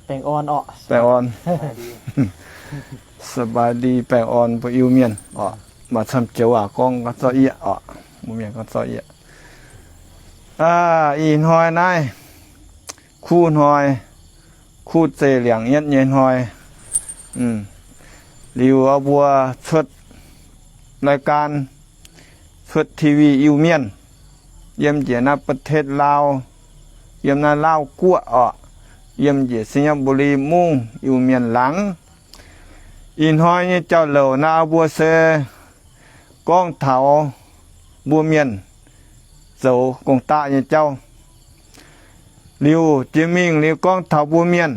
Baengh orn orqc. Baengh orn. สบายดี, baengh orn mbuo Iu-Mienh orqc. Maaih camv joux waac gorngv zorqv yie orqc. Mbuo mienh gorngv zorqv yie. Aa, ih hnoi naaiv kuv hnoi, kuv zeiz liangc yietv nyei hnoi. Liuz mbuo cuotv รายการ, cuotv ทีวี Iu-Mienh, yiem njiec naaiv ประเทศลาว, yiem naaiv Laauv Guoqv orqc, yiem njiec ไชยบุรี mungv Iu-Mienh laangz. Ih hnoi nyei jauv-louc naaiv mbuo se gorngv taux mbuo mienh zoux gong-daqv nyei jauv. Liuz jiex mingh liuz gorngv taux mbuo mienh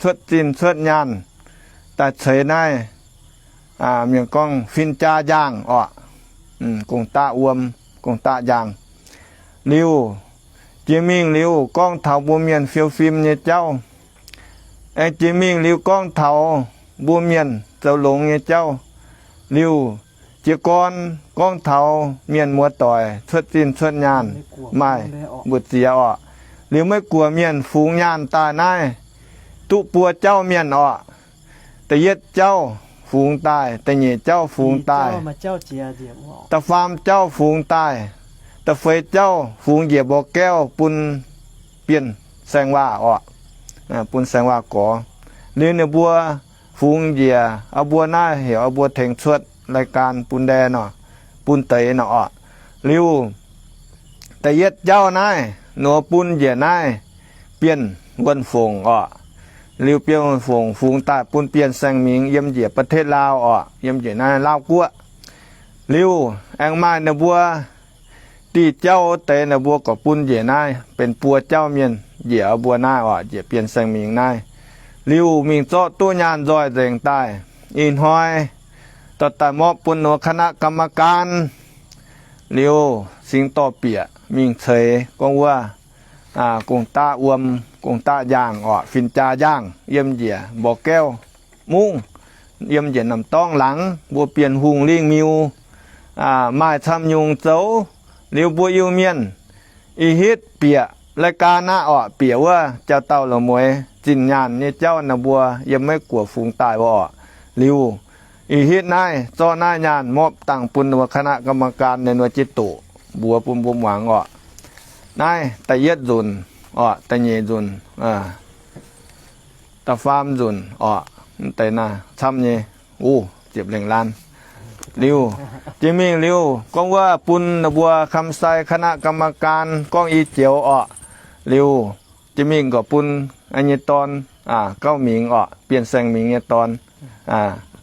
cuotv zinh cuotv nyaanh daaih ceix naaiv, mienh gorngv fin-jaa njaangh orqc, gong-daqv wuom, gong-daqv njaangh. Liuz jiex mingh liuz gorngv taux mbuo mienh fiou fim nyei jauv. Aengx jiex mingh liuz gorngv taux mbuo mienh zoux longx nyei jauv. Liuz jiez gorn gorngv taux mienh muoz-doic cuotv zinh cuotv nyaanh maaih mbu'ziex orqc. Liuz Meiv Guoqv mienh fungx nyaanh daaih naaiv duqv buo jauv mienh orqc. Da'yietv jauv fungx daaih, da'nyeic jauv fungx daaih, da'faam jauv fungx daaih, da'feix jauv fungx njiec Mbor Gaeuv bun Bienh Saeng Waac orqc, bun Saeng Waac gorx. Liuz ninh mbuo fungx njiec, aa, mbuo naaiv heuc aa, mbuo tengx cuotv รายการ bun ndae nor, bun deix nor orqc. Liuz da'yietv jauv naaiv nor bun njiec naaiv Bienh Wuonh Fongc orqc. Liuz Bienh Wuonh Fongc fungx daaih bun Bienh Saeng Mingx yiem njiec ประเทศลาว orqc, yiem njiec naaiv Laauv Guoqv. Liuz aengx maaih ninh mbuo diuh jauv deix ninh mbuo gorqv bun njiec naaiv benx buo jauv mienh njiec mbuo naaiv orqc, njiec Bienh Saeng Mingx naaiv. Liuz mingh zorqv duqv nyaanh nzoih nzengc daaih. Ih hnoi dorh daaih mopv bun ninh mbuo คณะกรรมการ liuz singx dorh bieqc mingh ceix gorngv wuov gong-daqv wuom, gong-daqv njaangh orqc, fin-jaa njaangh yiem njiec Mbor Gaeuv mungv, yiem njiec Namx Dorngv laangz, mbuo Bienh Hungh Lingh Miuz maaih camv nyungc zoux. Liuz mbuo Iu-Mienh ih hitv bieqc รายการ naaiv orqc, bieqc wuov jauv-dauh la'mueiz zinh nyaanh nyei jauv ninh mbuo yiem Meiv Guoqv fungx daaih orqc. Liuz ih hitv naaiv zorqv naaiv nyaanh mopv dangh bun ninh mbuo คณะกรรมการ ninh mbuo jiez doqc mbuox bun mbuo muangx orqc. Naaiv da'yietv nzunc orqc, da'nyeic nzunc, da'faam nzunc orqc, mv deix naaiv camv nyei, uh, ziepc lengh laanh. Liuz jiex mingh liuz gorngv wuov bun ninh mbuo คำไซ คณะกรรมการ gorngv i joux orqc. Liuz jiex mingh gorqv bun nyei dorn, Gauv Mingx orqc, Bienh Saeng Mingx nyei dorn,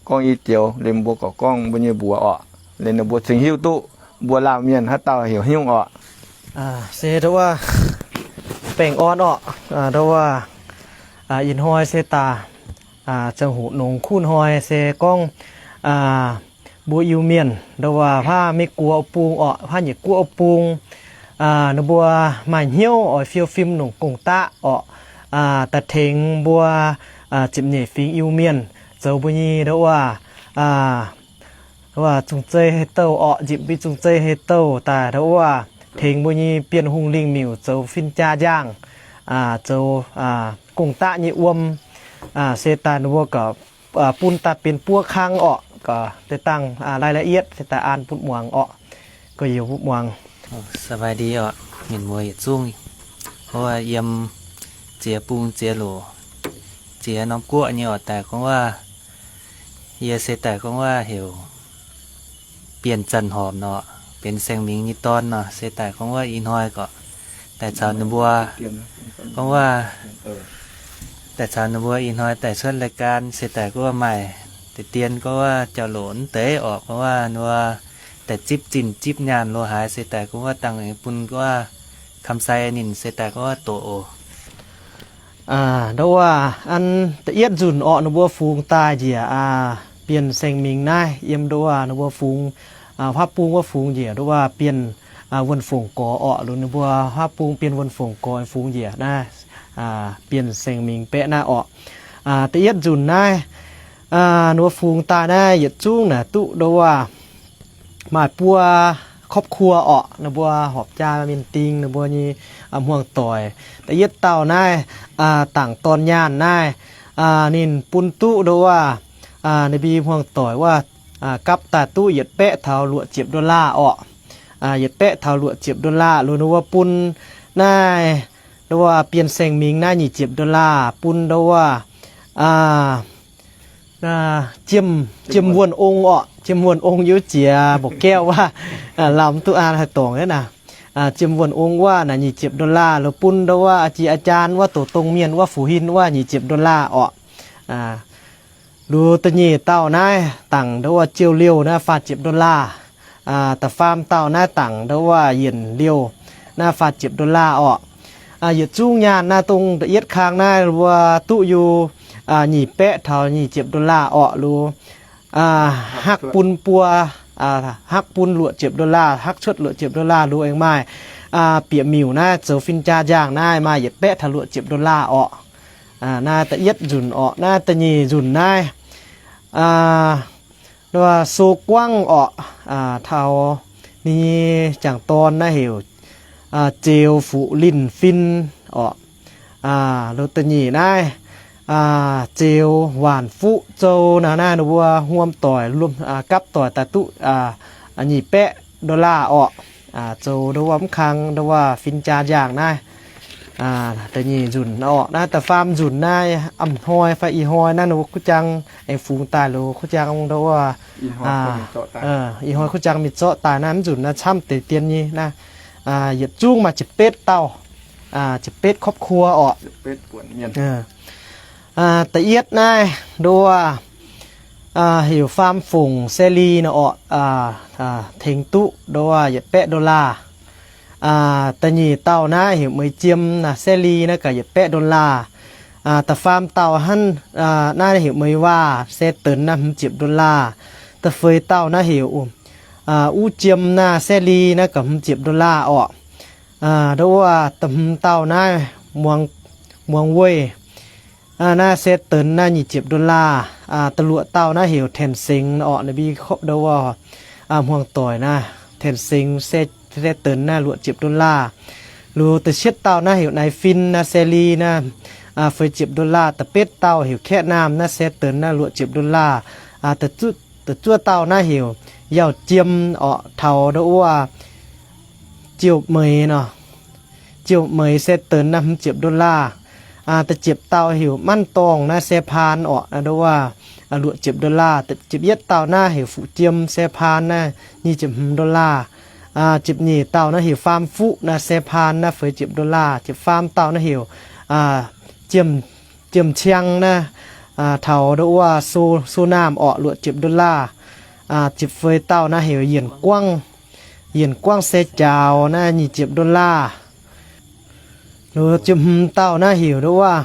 gorngv i joux, liuz mbuo gorqv gorngv mbuo nyei mbuox orqc. Liuz ninh mbuo cingx hiuv duqv mbuo Laauv mienh haaix dauh heuc hnyungv orqc. Se ndau wuov baengh orn orqc, ndau wuov ih hnoi se daaih ziangh hoc nongx kuv hnoi se gorngv mbuo Iu-Mienh ndau wuov huaav Meiv Guoqv bung orqc, huaav Nyiec Guoqv bung, ninh mbuo maaih hnyouv oix fiou fim nongc gong-daqv orqc, daaih tengx mbuo ziepc nyeic fingx Iu-Mienh zoux mbuo nyei ndau wuov, ndau wuov zungh zei hei douh orqc, nzipc mbuo zungh zei hei douh daaih ndau wuov tengx mbuo nyei Bienh Hungh Lingh Miuc zoux fin-jaa njaangh, zoux gong-daqv nyei wuom, se daaih ninh mbuo gorqv bun daaih benx buo kang orqc, gorqv deix dangh รายละเอียด se daaih an bun muangx orqc, gorqv-youz bun muangx. สบายดี orqc, mienh muoz yietc zungv, gorngv wuov yiem ziex bung ziex loc, ziex norm guoqv nyei orqc, daaih gorngv wuov, yie se daaih gorngv wuov heuc Bienh Zanc Horpc nor, benx Saeng Mingx nyei dorn nor, se daaih gorngv wuov ih hnoi gorqv daaih caux ninh mbuo, gorngv wuov daaih caux ninh mbuo ih hnoi daaih cuotv รายการ se daaih gorngv wuov maaih deix dien gorngv wuov jauv-louc mv deix orqc, gorngv wuov ninh mbuo daaih zipv zinh zipv nyaanh lo haaix se daaih gorngv wuov dangh bun gorngv wuov คำไซ ninh se daaih gorngv wuov doqc oc. Ndau wuov an da'yietv nzunc orqc, ninh mbuo fungx daaih njiec Bienh Saeng Mingx naaiv, yiem ndau wuov ninh mbuo fungx, huaav bung wuov fungx njiec ndau wuov Bienh Wuonh Fongc gorx orqc, liuz ninh mbuo huaav bung Bienh Wuonh Fongc gorx fungx njiec naaiv Bienh Saeng Mingx baeqv naaiv orqc. Da'yietv nzunc naaiv, ninh mbuo fungx daaih naaiv yietc zungv naaic duqv ndau wuov maaih buo ครอบครัว orqc, ninh mbuo horpc jaa mienh ding, ninh mbuo nyei hmuangx-doic. Da'yietv dauh naaiv, dangc dorn nyaanh naaiv, ninh bun duqv ndo wuov, ninh mbi hmuangx-doic wuov, gapv daaih duqv yietc baeqv taux luoqc ziepc dollar orqc. Yietc baeqv taux luoqc ziepc dollar lorqc, ninh mbuo bun naaiv ndo wuov Bienh Saeng Mingx naaiv nyic ziepc dollar, bun ndo wuov Jiem, Jiem Wuonh Ong orqc, Jiem Wuonh Ong Iu Jiex Mbuoqc Gaeqv wuov, lamz duqv an haih dorngc aqv naaic. Jiem Wuonh Ong wuov naaic nyic ziepc dollar lorqc, bun ndo wuov jiex aa jaan wuov doqc dongh mienh wuov Fu Hin wuov nyic ziepc dollar orqc. Lorqc da'nyeic dauh naaiv dangc ndo wuov Jiou Liouh naaiv faah ziepc dollar. Da'faam dauh naaiv dangc ndo wuov Yienc Liouh naaiv faah ziepc dollar orqc. Yietc zungv nyaanh naaiv dongh da'yietv kang naaiv mbuo duqv yie nyic baeqv taux nyic ziepc dollar orqc lorqc. Hakv bun buo, hakv bun luoqc ziepc dollar, hakv cuotv luoqc ziepc dollar lorqc aengx maaih bieqc miuc naaiv zoux fin-jaa njaangh naaiv maaih yietc baeqv taux luoqc ziepc dollar orqc. Naaiv da'yietv nzunc orqc. Naaiv da'nyeic nzunc naaiv, So Guangv orqc, taux ninh nyei jangc dorn naaiv heuc Zeuz Fuqv Linh Fin orqc. Lorqc da'nyeic naaiv, Zeuz Waanc Fuqv Zou naaiv, naaiv ninh mbuo hmuangx-doic gapv doic daaih duqv nyic baeqv dollar orqc. Zoux ndo wuov mv kang ndo wuov fin-jaa njaangh naaiv da'nyeic nzunc orqc. Naaiv da'faam nzunc naaiv, a'hnoi fai ih hnoi naaiv ninh mbuo kuv jaang aengx fungx daaih lorqc, kuv jaang ndo wuov, ih hnoi kuv jaang mingh zorqv daaih naaiv, mv nzunc naaiv camv deix dien nyei naaiv. Yietc zungv maaih ziepc betv dauh, ziepc betv ครอบครัว orqc. Da'yietv naaiv ndo wuov heuc Faam Fongc Sae Li naaiv orqc, tengx duqv ndo wuov yietc baeqv dollar. Da'nyeic dauh naaiv heuc Meix Jiem naaiv, Sae Li naaiv gaax yietc baeqv dollar. Da'faam dauh hnangv naaiv heuc Meix Waac, Sae Denx naaiv hmz ziepc dollar. Da'feix dauh naaiv heuc Uv Jiem naaiv, Sae Li naaiv gaax hmz ziepc dollar orqc. Ndo wuov da'hmz dauh naaiv Muangx Weih naaiv, Sae Denx naaiv nyic ziepc dollar. Da'luoqc dauh naaiv heuc Tengx Sengx orqc, ninh mbuo ndo wuov hmuangx-doic naaiv, Tengx Sengx, Sae Denx naaiv luoqc ziepc dollar. Lorqc da'cietv dauh naaiv heuc Naaiv Fin naaiv, Sae Li naaiv, feix ziepc dollar. Da'betv dauh heuc Kaeqv Naamh naaiv, Sae Denx naaiv luoqc ziepc dollar. Da'zuov dauh naaiv heuc Yauh Jiem orqc, taux ndo wuov Ziouv Meix nor, Ziouv Meix, Sae Denx naaiv hmz ziepc dollar. Da'ziepc dauh heuc Manv Dorngh naaiv, Sae Paan orqc, ndo wuov luoqc ziepc dollar. Ziepc yietv dauh naaiv heuc Fuqv Jiem, Sae Paan naaiv nyic ziepc hmz dollar. Ziepc nyeic dauh naaiv heuc Faam Fuqv naaiv, Sae Paan naaiv feix ziepc dollar. Ziepc faam dauh naaiv heuc Jiem Ciang naaiv, taux ndo wuov So Naamh orqc, luoqc ziepc dollar. Ziepc feix dauh naaiv heuc Yienc Guangv, Yienc Guangv, Sae Jaaux naaiv nyic ziepc dollar. Lorqc ziepc hmz dauh naaiv heuc ndo wuov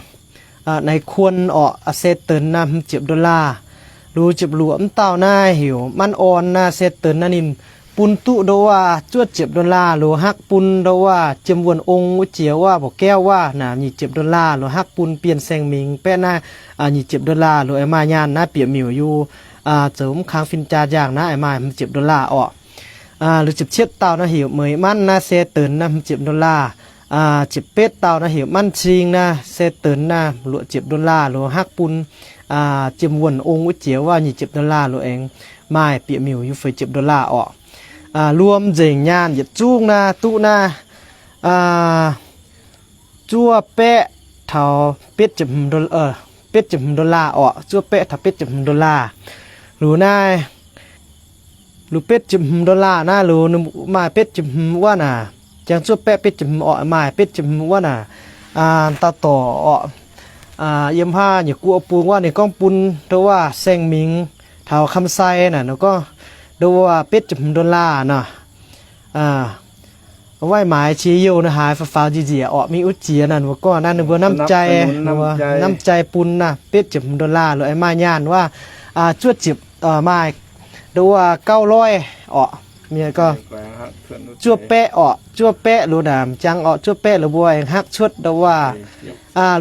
Naaiv Kuon orqc, Sae Denx naaiv hmz ziepc dollar. Lorqc ziepc luoqc mv dauh naaiv heuc Manv Orn naaiv, Sae Denx naaiv ninh bun duqv ndo wuov zuov ziepc dollar. Lorqc hakv bun ndo wuov Jiem Wuonh Ong wuov jiex wuov Mbuoqc Gaeqv wuov naaiv nyic ziepc dollar. Lorqc hakv bun Bienh Saeng Mingx baeqv naaiv nyic ziepc dollar. Lorqc aengx maaih nyaanh naaiv bieqc miuc yie zoux mv kang fin-jaa njaangh naaiv aengx maaih hmz ziepc dollar orqc. Lorqc ziepc cietv dauh naaiv heuc Meix Manv naaiv, Sae Denx naaiv hmz ziepc dollar. Ziepc betv dauh naaiv heuc Manv Cing naaiv, Sae Denx naaiv luoqc ziepc dollar. Lorqc hakv bun Jiem Wuonh Ong wuov jiex wuov nyic ziepc dollar. Lorqc aengx maaih bieqc miuc yie feix ziepc dollar orqc. Luom nzengc nyaanh yietc zungv naaiv duqv naaiv zuov baeqv taux betv ziepc hmz dollar orqc, zuov baeqv taux betv ziepc hmz dollar. Lorqc naaiv, lorqc betv ziepc hmz dollar naaiv, lorqc maaih betv ziepc hmz wuov naaic, jangx zuov baeqv betv ziepc hmz orqc, maaih betv ziepc hmz wuov naaic, dauh dorc orqc, yiem haav nyei guoqv bung wuov ninh gorngv bun ndo wuov Saeng Mingx taux Kam Sai naaic, ninh gorngv ndo wuov betv ziepc hmz dollar nor. Waaiv maaiz qiex youh naaiv haaix faaux-faaux nziec-nziec orqc, mingh wuov jiex naaic, ninh mbuo gorngv naaiv ninh mbuo น้ำใจ, น้ำใจ bun naaiv betv ziepc hmz dollar. Lorqc aengx maaih nyaanh wuov zuov ziepc, maaih ndo wuov เก้าร้อย orqc, zuov baeqv orqc, zuov baeqv lorqc naaic, jangx orqc zuov baeqv lorqc mbuo aengx hakv cuotv ndo wuov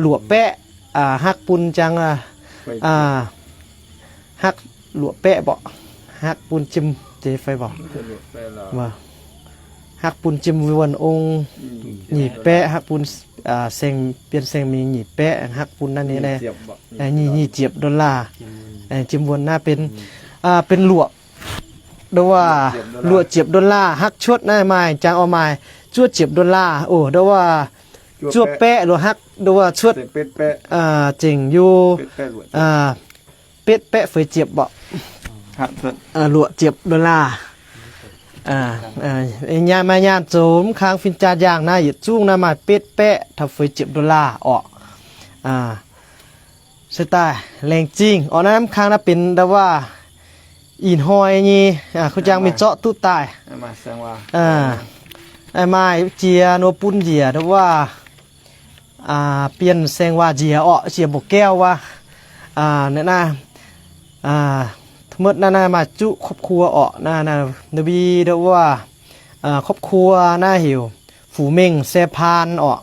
luoqc baeqv, hakv bun jangx hakv luoqc baeqv mborqc, hakv bun jiem zeiz fai mborqc. Haqv bun Jiem Wuonh Ong nyic baeqv, haqv bun Bienh Saeng Mingh nyic baeqv, haqv bun naaiv nyei, nyic ziepc dollar. Jiem Wuonh naaiv benx, benx luoqc, nduov waac, luoqc ziepc dollar. Haqv cuotv naaiv maaih jangx oix maaih zuov ziepc dollar oc. Nduov waac, zuov baeqv lo haqv nduov waac cuotv, zengc yie betv baeqv feix ziepc orqc, luoqc ziepc dollar. Maaih nyaanh zoux mv kang fin-jaa njaangh naaiv yietc zungv naaiv maaih betv baeqv taux feix ziepc dollar orqc. Se daaih laengz zingh orqc. Naaiv mv kang naaiv benx nduov waac ih hnoi nyei, kuv jangx mingh zorqv duqv daaih. Maaih jiex nor bun njiec nduov waac Bienh Saeng Waac njiec orqc, jiex mbuoqc gaev wuov. Naaiv, naaiv, muotv naaiv, naaiv maaih zuqc ครอบครัว orqc. Naaiv, naaiv, nduov waac ครอบครัว naaiv heuc Fuqc Mengh Saeng Paan orqc.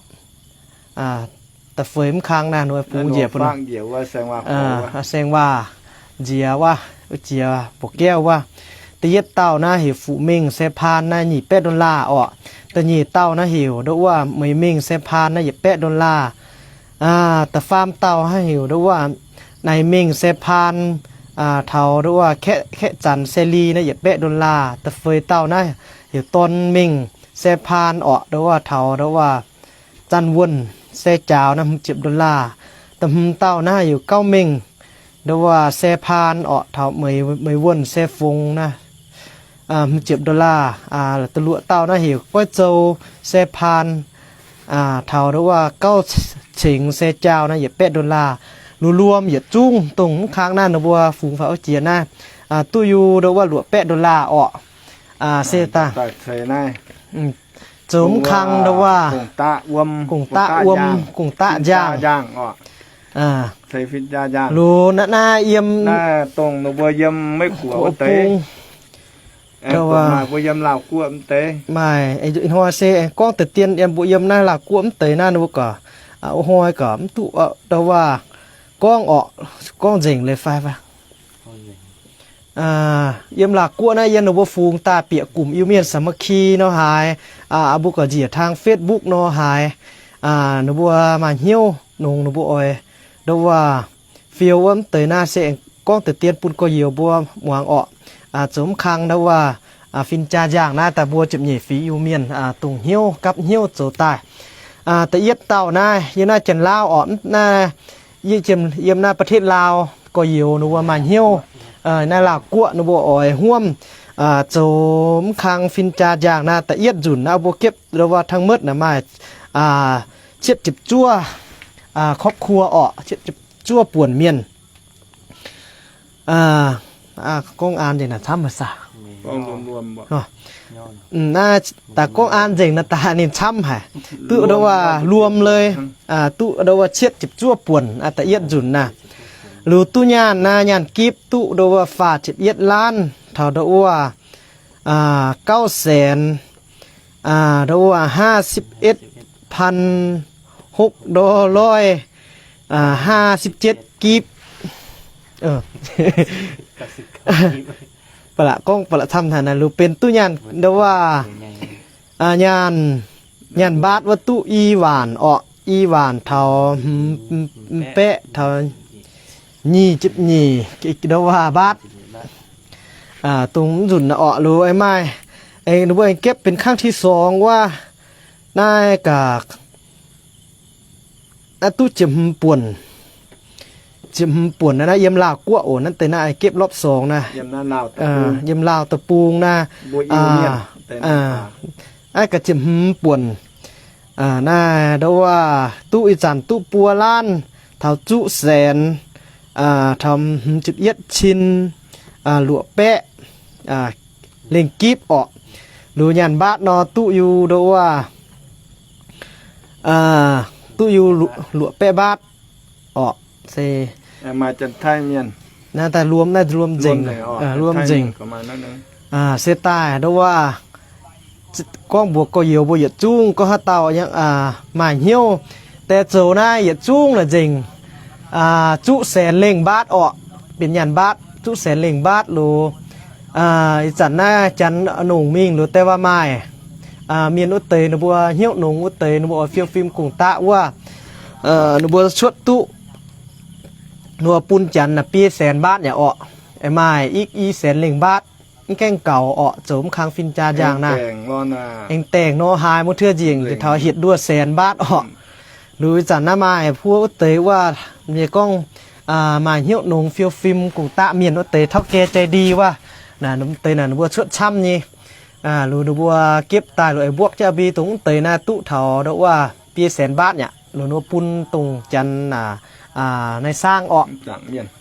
Da'feix mv kang naaiv nor bun njiec, Saeng Waac njiec wuov, jiex mbuoqc gaev wuov. Da'yietv dauh naaiv heuc Fuqc Mengh Saeng Paan naaiv nyic baeqv dollar orqc. Da'nyeic dauh naaiv heuc nduov waac Meix Mengh Saeng Paan naaiv yietc baeqv dollar. Da'faam dauh naaiv heuc nduov waac Naaic Mengh Saeng Paan, taux nduov waac Kaeqv Zanc Saeng Li naaiv yietc baeqv dollar. Da'feix dauh naaiv heuc Dorn Mengh Saeng Paan orqc, nduov waac taux nduov waac Zanh Wuonh Saeng Jaaux naaiv hmz ziepc dollar. Da'hmz dauh naaiv heuc Gauv Mengh nduov waac Saeng Paan orqc, taux Meix Wuonh Saeng Fongx naaiv hmz ziepc dollar. Da'luoqc dauh naaiv heuc Goiv Zou Saeng Paan, taux nduov waac Gauv Cengx Saeng Jaaux naaiv yietc baeqv dollar. Lu luom yietc zungv dongh mv kang naaiv ninh mbuo fungx faaux jiex naaiv duqv yie nduov waac luoqc baeqv dollar orqc. Se daaih zoux mv kang nduov waac gong-daqv wuom, gong-daqv njaangh. Lu naaiv naaiv yiem, maaih, ih hnoi se aengx gorngv deix dien yiem mbuo yiem naaiv Laauv Guoqv mv deix naaiv, ninh mbuo gorqv, hnoi gorqv mv duqv nduov waac gorngv orqc, gorngv nzengc leiz fai. Yiem Laauv Guoqv naaiv yiem ninh mbuo fungx daaih bieqc gomh Iu-Mienh สามัคคี nor haaix, mbuo gorqv njiec tang Facebook nor haaix, ninh mbuo maaih hnyouv nongx ninh mbuo oix nduov waac fiou wuov mv deix naaiv se aengx gorngv deix dien bun gorx-youz mbuo muangx orqc. Zoux mv kang nduov waac fin-jaa njaangh naaiv daaih mbuo ziepc nyeic fingx Iu-Mienh dongh hnyouv gapv hnyouv zoux daaih. Da'yietv dauh naaiv yiem naaiv Janx-Laauv orqc, naaiv yiem naaiv ประเทศลาว gorx-youz ninh mbuo maaih hnyouv, naaiv Laauv Guoqv ninh mbuo oix hmuomv zoux mv kang fin-jaa njaangh naaiv da'yietv nzunc naaiv mbuo gepv nduov waac ทั้งหมด naaiv maaih cietv ziepc zuoqv ครอบครัว orqc, cietv ziepc zuoqv buonc mienh. Gorngv an nzengc naaiv camv haic saah? Naaiv daaih gorngv an nzengc naaiv daaih ninh camv haic. Duqv nduov waac luom leiz, duqv nduov waac cietv ziepc zuoqv buonc da'yietv nzunc naaiv. Liuz duqv nyaanh naaiv nyaanh gipv duqv nduov waac faah ziepc yietv laanv taux nduov waac gauv saenx nduov waac ห้าสิบเอ็ดพันหกร้อยห้าสิบเจ็ด gipv. Ba'laqc gorngv ba'laqc camv haic naaiv. Liuz benx duqv nyaanh nduov waac nyaanh, nyaanh mbaatv wuov duqv i waanc orqc, i waanc taux hmz baeqv taux nyic ziepc nyic nduov waac mbaatv. Dongh mv nzunc naaiv orqc, liuz aengx maaih, aengx ninh mbuo aengx gepv benx ครั้งที่สอง wuov, naaiv gaax naaiv duqv ziepc hmz buonc. Ziepc hmz buonc naaiv, naaiv yiem Laauv Guoqv oc. Naaiv deix naaiv gepv รอบสอง naaiv, yiem Laauv deic-bung naaiv, naaiv gaax ziepc hmz buonc. Naaiv nduov waac duqv ih zanc duqv buo laanv taux zuqv saenx taux hmz ziepc yietv cin luoqc baeqv lengh gipv orqc. Liuz nyaanh mbaatv nor duqv yie nduov waac, duqv yie luoqc baeqv mbaatv orqc. Se naaiv daaih luom, naaiv luom nzengc, luom nzengc. Se daaih nduov waac gorngv mbuox gorx-youz mbuo yietc zungv gorngv haaix dauh maaih hnyouv deix zoux naaiv yietc zungv naaic nzengc zuqv saenx lengh mbaatv orqc. Benx nyaanh mbaatv zuqv saenx lengh mbaatv loz. Ih zanc naaiv janx nongc mingh loz deix waac maaih mienh wuov deix, ninh mbuo hnyouv nongx wuov deix, ninh mbuo oix fiou fim gong-daqv wuov, ninh mbuo cuotv duqv, ninh mbuo bun janx naaic biei saenx mbaatv yaac orqc, maaih i, i saenx lengh mbaatv, mv gaengh gaux orqc, zoux mv kang fin-jaa njaangh naaiv. Aengx daengh nor haaix muoz-doic njiec taux hietc nduoh saenx mbaatv orqc. Liuz ih zanc naaiv maaih buo wuov deix wuov, yie gorngv maaih hnyouv nongx fiou fim gong-daqv mienh wuov deix เฒ่าแก่ใจดี wuov, naaic deix naaic ninh mbuo cuotv camv nyei. Liuz ninh mbuo gepv daaih liuz aengx mbuoqv jienv mbi dongh wuov deix naaiv duqv taux ndau wuov biei saenx mbaatv yaac liuz ninh mbuo bun dongh janx naaiv saangv orqc,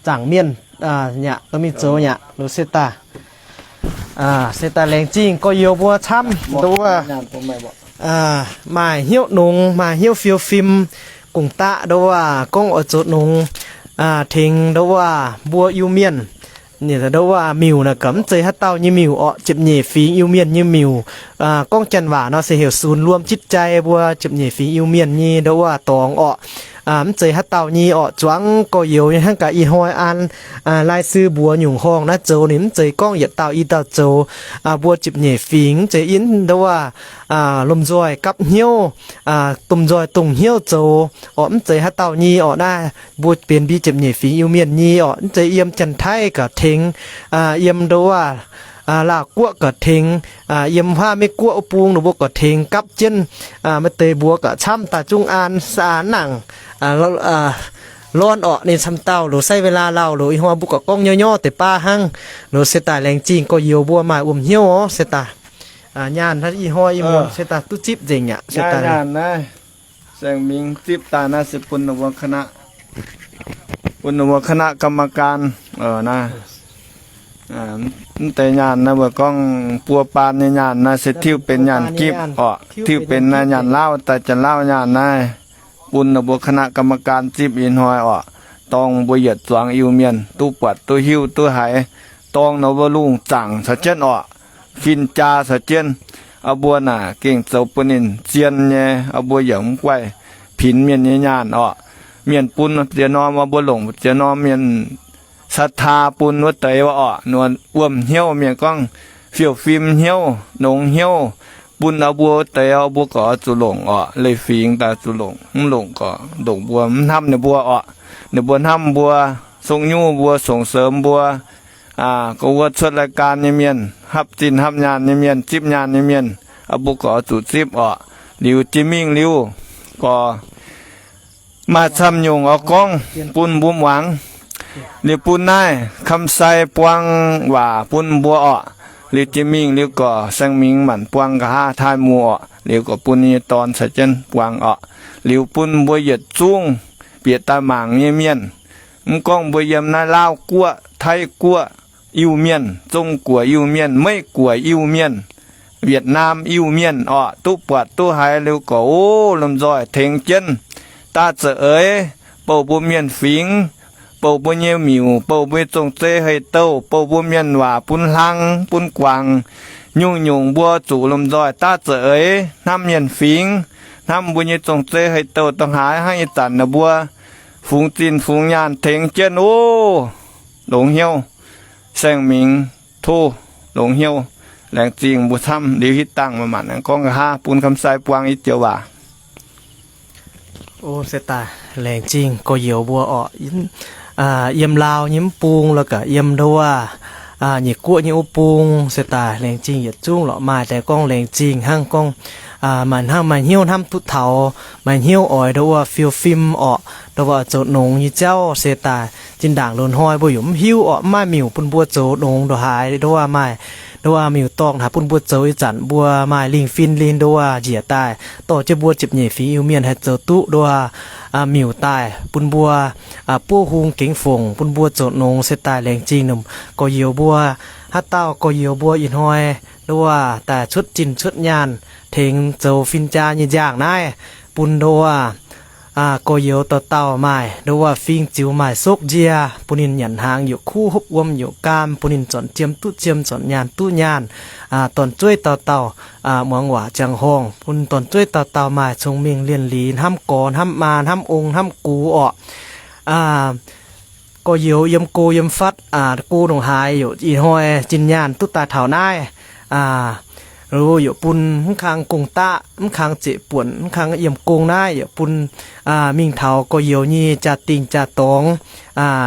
zaangc mienh yaac dorh mingh zoux yaac liuz se daaih, se daaih laengz zingh gorx-youz mbuo camv ndau wuov maaih hnyouv nongx, maaih hnyouv fiou fim gong-daqv ndau wuov gorngv oix zoux nongx tengx ndau wuov mbuo Iu-Mienh. Ndau wuov miuc naaic gaax mv zeiz haaix dauh nyei miuc orqc, ziepc nyeic fingx Iu-Mienh nyei miuc. Gorngv janx waac nor se heuc ศูนย์รวมจิตใจ mbuo ziepc nyeic fingx Iu-Mienh nyei ndau wuov dorngx orqc. Mv zeiz haaix dauh nyei orqc, zuangx gorx-youz nyei hnangv gaax ih hnoi an รายชื่อ mbuox nyungc horngh naaiv zoux ninh mv zeiz gorngv yietc dauh i dauh zoux. Mbuo ziepc nyeic fingx mv zeiz in ndau wuov lomh nzoih gapv hnyouv, domh nzoih dongh hnyouv zoux orqc, mv zeiz haaix dauh nyei orqc naaiv. Mbuo benx mbi ziepc nyeic fingx Iu-Mienh nyei orqc, mv zeiz yiem Janx-Taiv gaax tengx, yiem ndau wuov Laauh Guoqv gaax tengx, yiem huaav Meiv Guoqv wuov bung ninh mbuo gaax tengx gapv jienv. Maaih deix mbuox gaax camv daaih zungv an saa nangc lorn orqc, ninh camv dauh loz sai เวลา lauh loz, ih hnoi mbuo gaax gorngv nyorv nyorv deix baav hnangv. Loz se daaih laengz zingh gorx-youz mbuo maaih wuom hnyouv orqc, se daaih nyaanh ih hnoi ih muonz se daaih duqv zipv nzengc aqv. Saeng Mingx zipv daaih naaiv se bun ninh mbuo คณะ, bun ninh mbuo คณะกรรมการ naaiv. Mv deix nyaanh naaiv mbuo gorngv buo baan nyei nyaanh naaiv se tiuv benx nyaanh gipv orqc, tiuv benx naaiv nyaanh Laauv daaih Janx-Laauv nyaanh naaiv. Bun ninh mbuo คณะกรรมการ zipv ih hnoi orqc, dorng mbuo yietc zuangx Iu-Mienh duqv buatc duqv hiuv duqv haiz, dorng ninh mbuo lungh zaangc caux jienv orqc, fin-jaa caux jienv. Aa, mbuo naaic gengh zoux bun ninh zien nyei, aa, mbuo yaac mv guaih pinx mienh nyei nyaanh orqc. Mienh bun ziex norm, aa, mbuo longc ziex norm mienh ศรัทธา bun wuov deix orqc, wuom hnyouv mienh gorngv fiou fim hnyouv, nongx hnyouv, bun aa mbuo wuov deix, aa, mbuo gorx zuqc longc orqc, leiz-fingx daaih zuqc longc, mv longc gorx ndongc mbuo mv hnamv ninh mbuo orqc. Ninh mbuo hnamv mbuo, song nyuv mbuo, song seumx mbuo, aa, gorx wuov cuotv รายการ nyei mienh, hapv zinh hapv nyaanh nyei mienh, zipv nyaanh nyei mienh, aa, mbuo gorx zuqc zipv orqc. Liuz jiex mingh liuz gorx maaih camv nyungc oix gorngv bun mbuo muangx. Liuz bun naaiv คำไซ buang waac bun mbuo orqc. Liuz jiex mingh liuz gorx Saeng Mingx maanc buang nqa'haav taaih muz orqc. Liuz gorx bun ninh nyei dorn caux jienv buang orqc. Liuz bun mbuo yietc zungv bieqc daaih mangc nyei mienh, mv gorngv mbuo yiem naaiv Laauv Guoqv, Taiv Guoqv, Iu-Mienh, Zong-Guoqv Iu-Mienh, Meiv-Guoqv Iu-Mienh, Wietc Naam Iu-Mienh orqc, duqv buatc duqv haiz liuz gorx, o, lomh nzoih tengx jienv. Daav za'eix bouh mbuo mienh fingx, bouh mbuo nyei miuc, bouh mbuo nyei zong-zei hei-douh, bouh mbuo mienh waac bun hlang bun guangc. Nyungc-nyungc mbuo zuqc lomh nzoih daav za'eix hnamv mienh fingx, hnamv mbuo nyei zong-zei hei-douh dongh haaix hnangv ih zanc naaiv mbuo fungx zinh fungx nyaanh tengx jienv, o, longx hnyouv. Saeng Mingx tov longx hnyouv. Laengz zingh mbuo camv. Liuz hitv dangh maaih maanc aengx gorngv nqa'haav bun คำไซ buang i joux waac. O, se daaih laengz zingh gorx-youz mbuo orqc, yiem Laauv nyei mv bung lorqc, gaax yiem ndau wuov Nyiec Guoqv nyei wuov bung, se daaih laengz zingh yietc zungv lorqc. Maaih deix gorngv laengz zingh hnangv gorngv maaih hnangv maaih hnyouv hnamv duqv taux, maaih hnyouv oix ndau wuov fiou fim orqc, ndau wuov zoux nongx nyei jauv. Se daaih zinh ndaangc loz-hnoi mbuo yaac mv hiuv orqc, mv maaih miuc bun mbuo zoux nongx ndongc haaix, ndau wuov maaih, ndau wuov miuc-dorngh haaix bun mbuo zoux. Ih zanc mbuo maaih lingh fin lingh ndau wuov njiec daaih dorh jienv mbuo ziepc nyeic fingx Iu-Mienh haih zoux duqv ndau wuov miuc daaih bun mbuo buov hung gengx fongc bun mbuo zoux nongx. Se daaih laengz zingh gorx-youz mbuo, haaix dauh gorx-youz mbuo ih hnoi ndau wuov daaih cuotv zinh cuotv nyaanh tengx zoux fin-jaa nyei njaangh naaiv, bun ndau wuov gorx-youz dauh dauh maaih ndau wuov fing ziux maaih sokv nzie, bun ninh nyanc hnaangx youc kuv, hopv wuom youc gaam, bun ninh zornc jiem duqv jiem, zornc nyaanh duqv nyaanh. Dorn-zueiv dauh dauh muangx waac jangx horngh, bun dorn-zueiv dauh dauh maaih cong-mengh lienh liz, hnamv gorx hnamv maa, hnamv ong hnamv gux orqc. Gorx-youz yiem go yiem fatv, go ndongc haaix youc ih hnoi zinh nyaanh duqv daaih taux naaiv, yaac bun mv kang gong-daqv, mv kang zeqc buonc, mv kang yiem gong naaiv yaac bun mingh taux gorx-youz nyei jaa-dingh jaa-dorngx,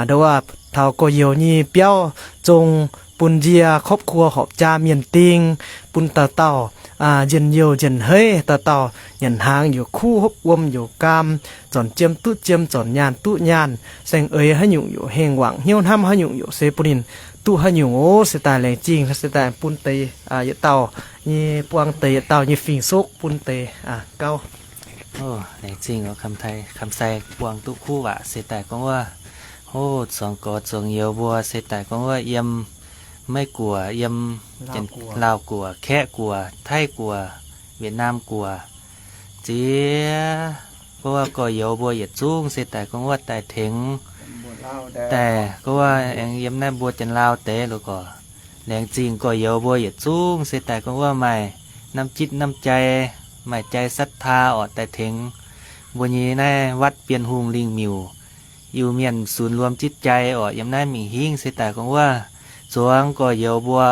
nduov taux gorx-youz nyei biauv zong, bun nzie ครอบครัว horpc jaa mienh ding, bun dauh dauh njien-youh njien-heiv, dauh dauh nyanc hnaangx yaac kuv, hopv wuom yaac gaam, zornc jiem duqv jiem, zornc nyaanh duqv nyaanh, saeng-eix haaix nyungc yaac hengh wangc, hnyouv hnamv haaix nyungc yaac se bun ninh duqv haaix nyungc oc. Se daaih laengz zingh, se daaih bun deix yietc dauh nyei buang deix yietc dauh nyei fing-soqv bun deix gauv. Laengz zingh kamx sai buang duqv kuv waac se daaih gorngv wuov, o, zuangx gorx zuangx youz mbuo se daaih gorngv wuov yiem Meiv Guoqv, yiem Laauh Guoqv, Kaeqv Guoqv, Taiv Guoqv, Wietc Naam Guoqv, ziex gorngv wuov gorx-youz mbuo yietc zungv se daaih gorngv wuov daaih tengx, daaih gorngv wuov aengx yiem naaiv mbuo Janx-Laauv deix loz gorx. Laengz zingh gorx-youz mbuo yietc zungv se daaih gorngv wuov maaih น้ำจิต น้ำใจ, maaih jai ศรัทธา orqc daaih tengx mbuo nyei naaiv วัด Bienh Hungh Lingh Miuc, Iu-Mienh sunx luom jitv jai orqc. Yiem naaiv mingh hingv se daaih gorngv wuov zuangx gorx-youz mbuo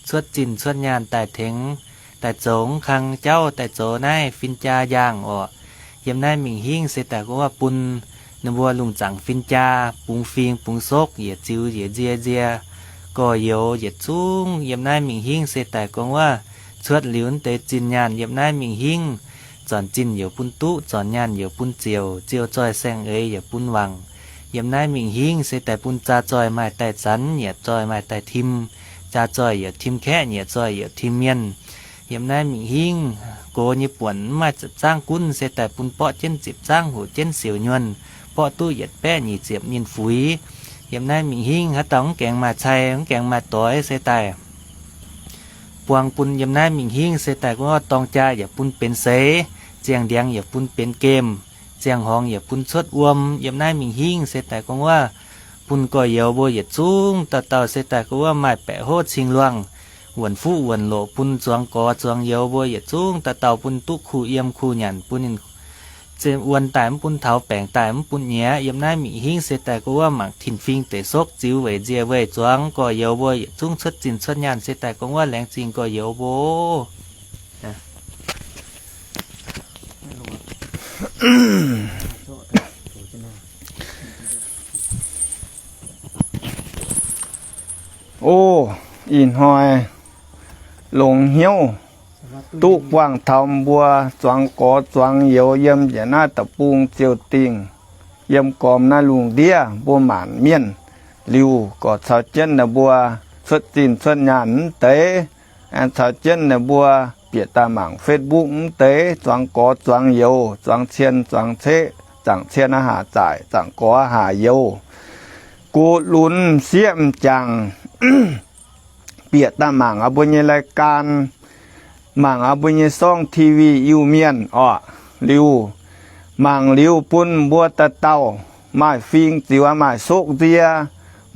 cuotv zinh cuotv nyaanh daaih tengx, daaih zoux mv kang jauv, daaih zoux naaiv fin-jaa njaangh orqc. Yiem naaiv mingh hingv se daaih gorngv wuov bun ninh mbuo lungh zaangc fin-jaa bungx fing bungx sokv, yietc ziux yietc nzie nzie, gorx-youz yietc zungv yiem naaiv mingh hingv se daaih gorngv wuov cuotv liuz naaiv deix zinh nyaanh yiem naaiv mingh hingv, zornc zinh yaac bun duqv, zornc nyaanh yaac bun ziouc, ziouc zoih saeng-eix yaac bun wangc. Yiem naaiv mingh hingv se daaih bun jaa zoih maaih daaih zanc, nyiec zoih maaih daaih tim, jaa zoih yaac tim kaeqv, nyiec zoih yaac tim mienh. Yiem naaiv mingh hingv gox nyei buonc mv maaih ziepc zangv gunv se daaih bun borqv jienv ziepc zangv, hoqc jienv siouc nyuonh, borqv duqv yietc baeqv nyic ziepc ninh fuix. Yiem naaiv mingh hingv haaix dauh mv gaengh maaih cai, mv gaengh maaih doix se daaih buang bun yiem naaiv mingh hingv se daaih gorngv wuov dorng jaa yaac bun benx seix, ziangh ndiangx yaac bun benx gemh, ziangh horngz yaac bun cuotv wuom. Yiem naaiv mingh hingv se daaih gorngv wuov bun gorx-youz mbuo yietc zungv dauh dauh se daaih gorngv wuov maaih baeqc hov cing luangh, wuonc fuqv wuonc loqc, bun zuangx gorx zuangx youz mbuo yietc zungv dauh dauh bun duqv kuh yiem kuh nyanc, bun ninh wuon daaih mv bun taux, baengc daaih mv bun nyiex. Yiem naaiv mingh hingv se daaih gorngv wuov mangc tin-fing deic sokv, ziux weic nzie weih, zuangx gorx-youz mbuo yietc zungv cuotv zinh cuotv nyaanh se daaih gorngv wuov laengz zingh gorx-youz mbuo. O, ih hnoi longx hnyouv duqv buangh taux mbuo zuangx gorx zuangx youz yiem njiec naaiv deic-bung ziouc dingh, yiem gormx naaiv lungh ndiev mbuo maanc mienh liuz, gorqv caux jienv ninh mbuo cuotv zinh cuotv nyaanh mv deix, aengx caux jienv ninh mbuo bieqc daaih mangc Facebook mv deix, zuangx gorx zuangx youz, zuangx cien zuangx ceqv, zaangc cien aqv haaz zaaic, zaangc gorx aqv haaz youz, gux lunx sieqv m'jangc, bieqc daaih mangc aqv mbuo nyei รายการ, mangc aqv mbuo nyei ช่อง TV Iu-Mienh orqc. Liuz, mangc liuz bun mbuo dauh dauh maaih fing ziux, maaih sokv nzie,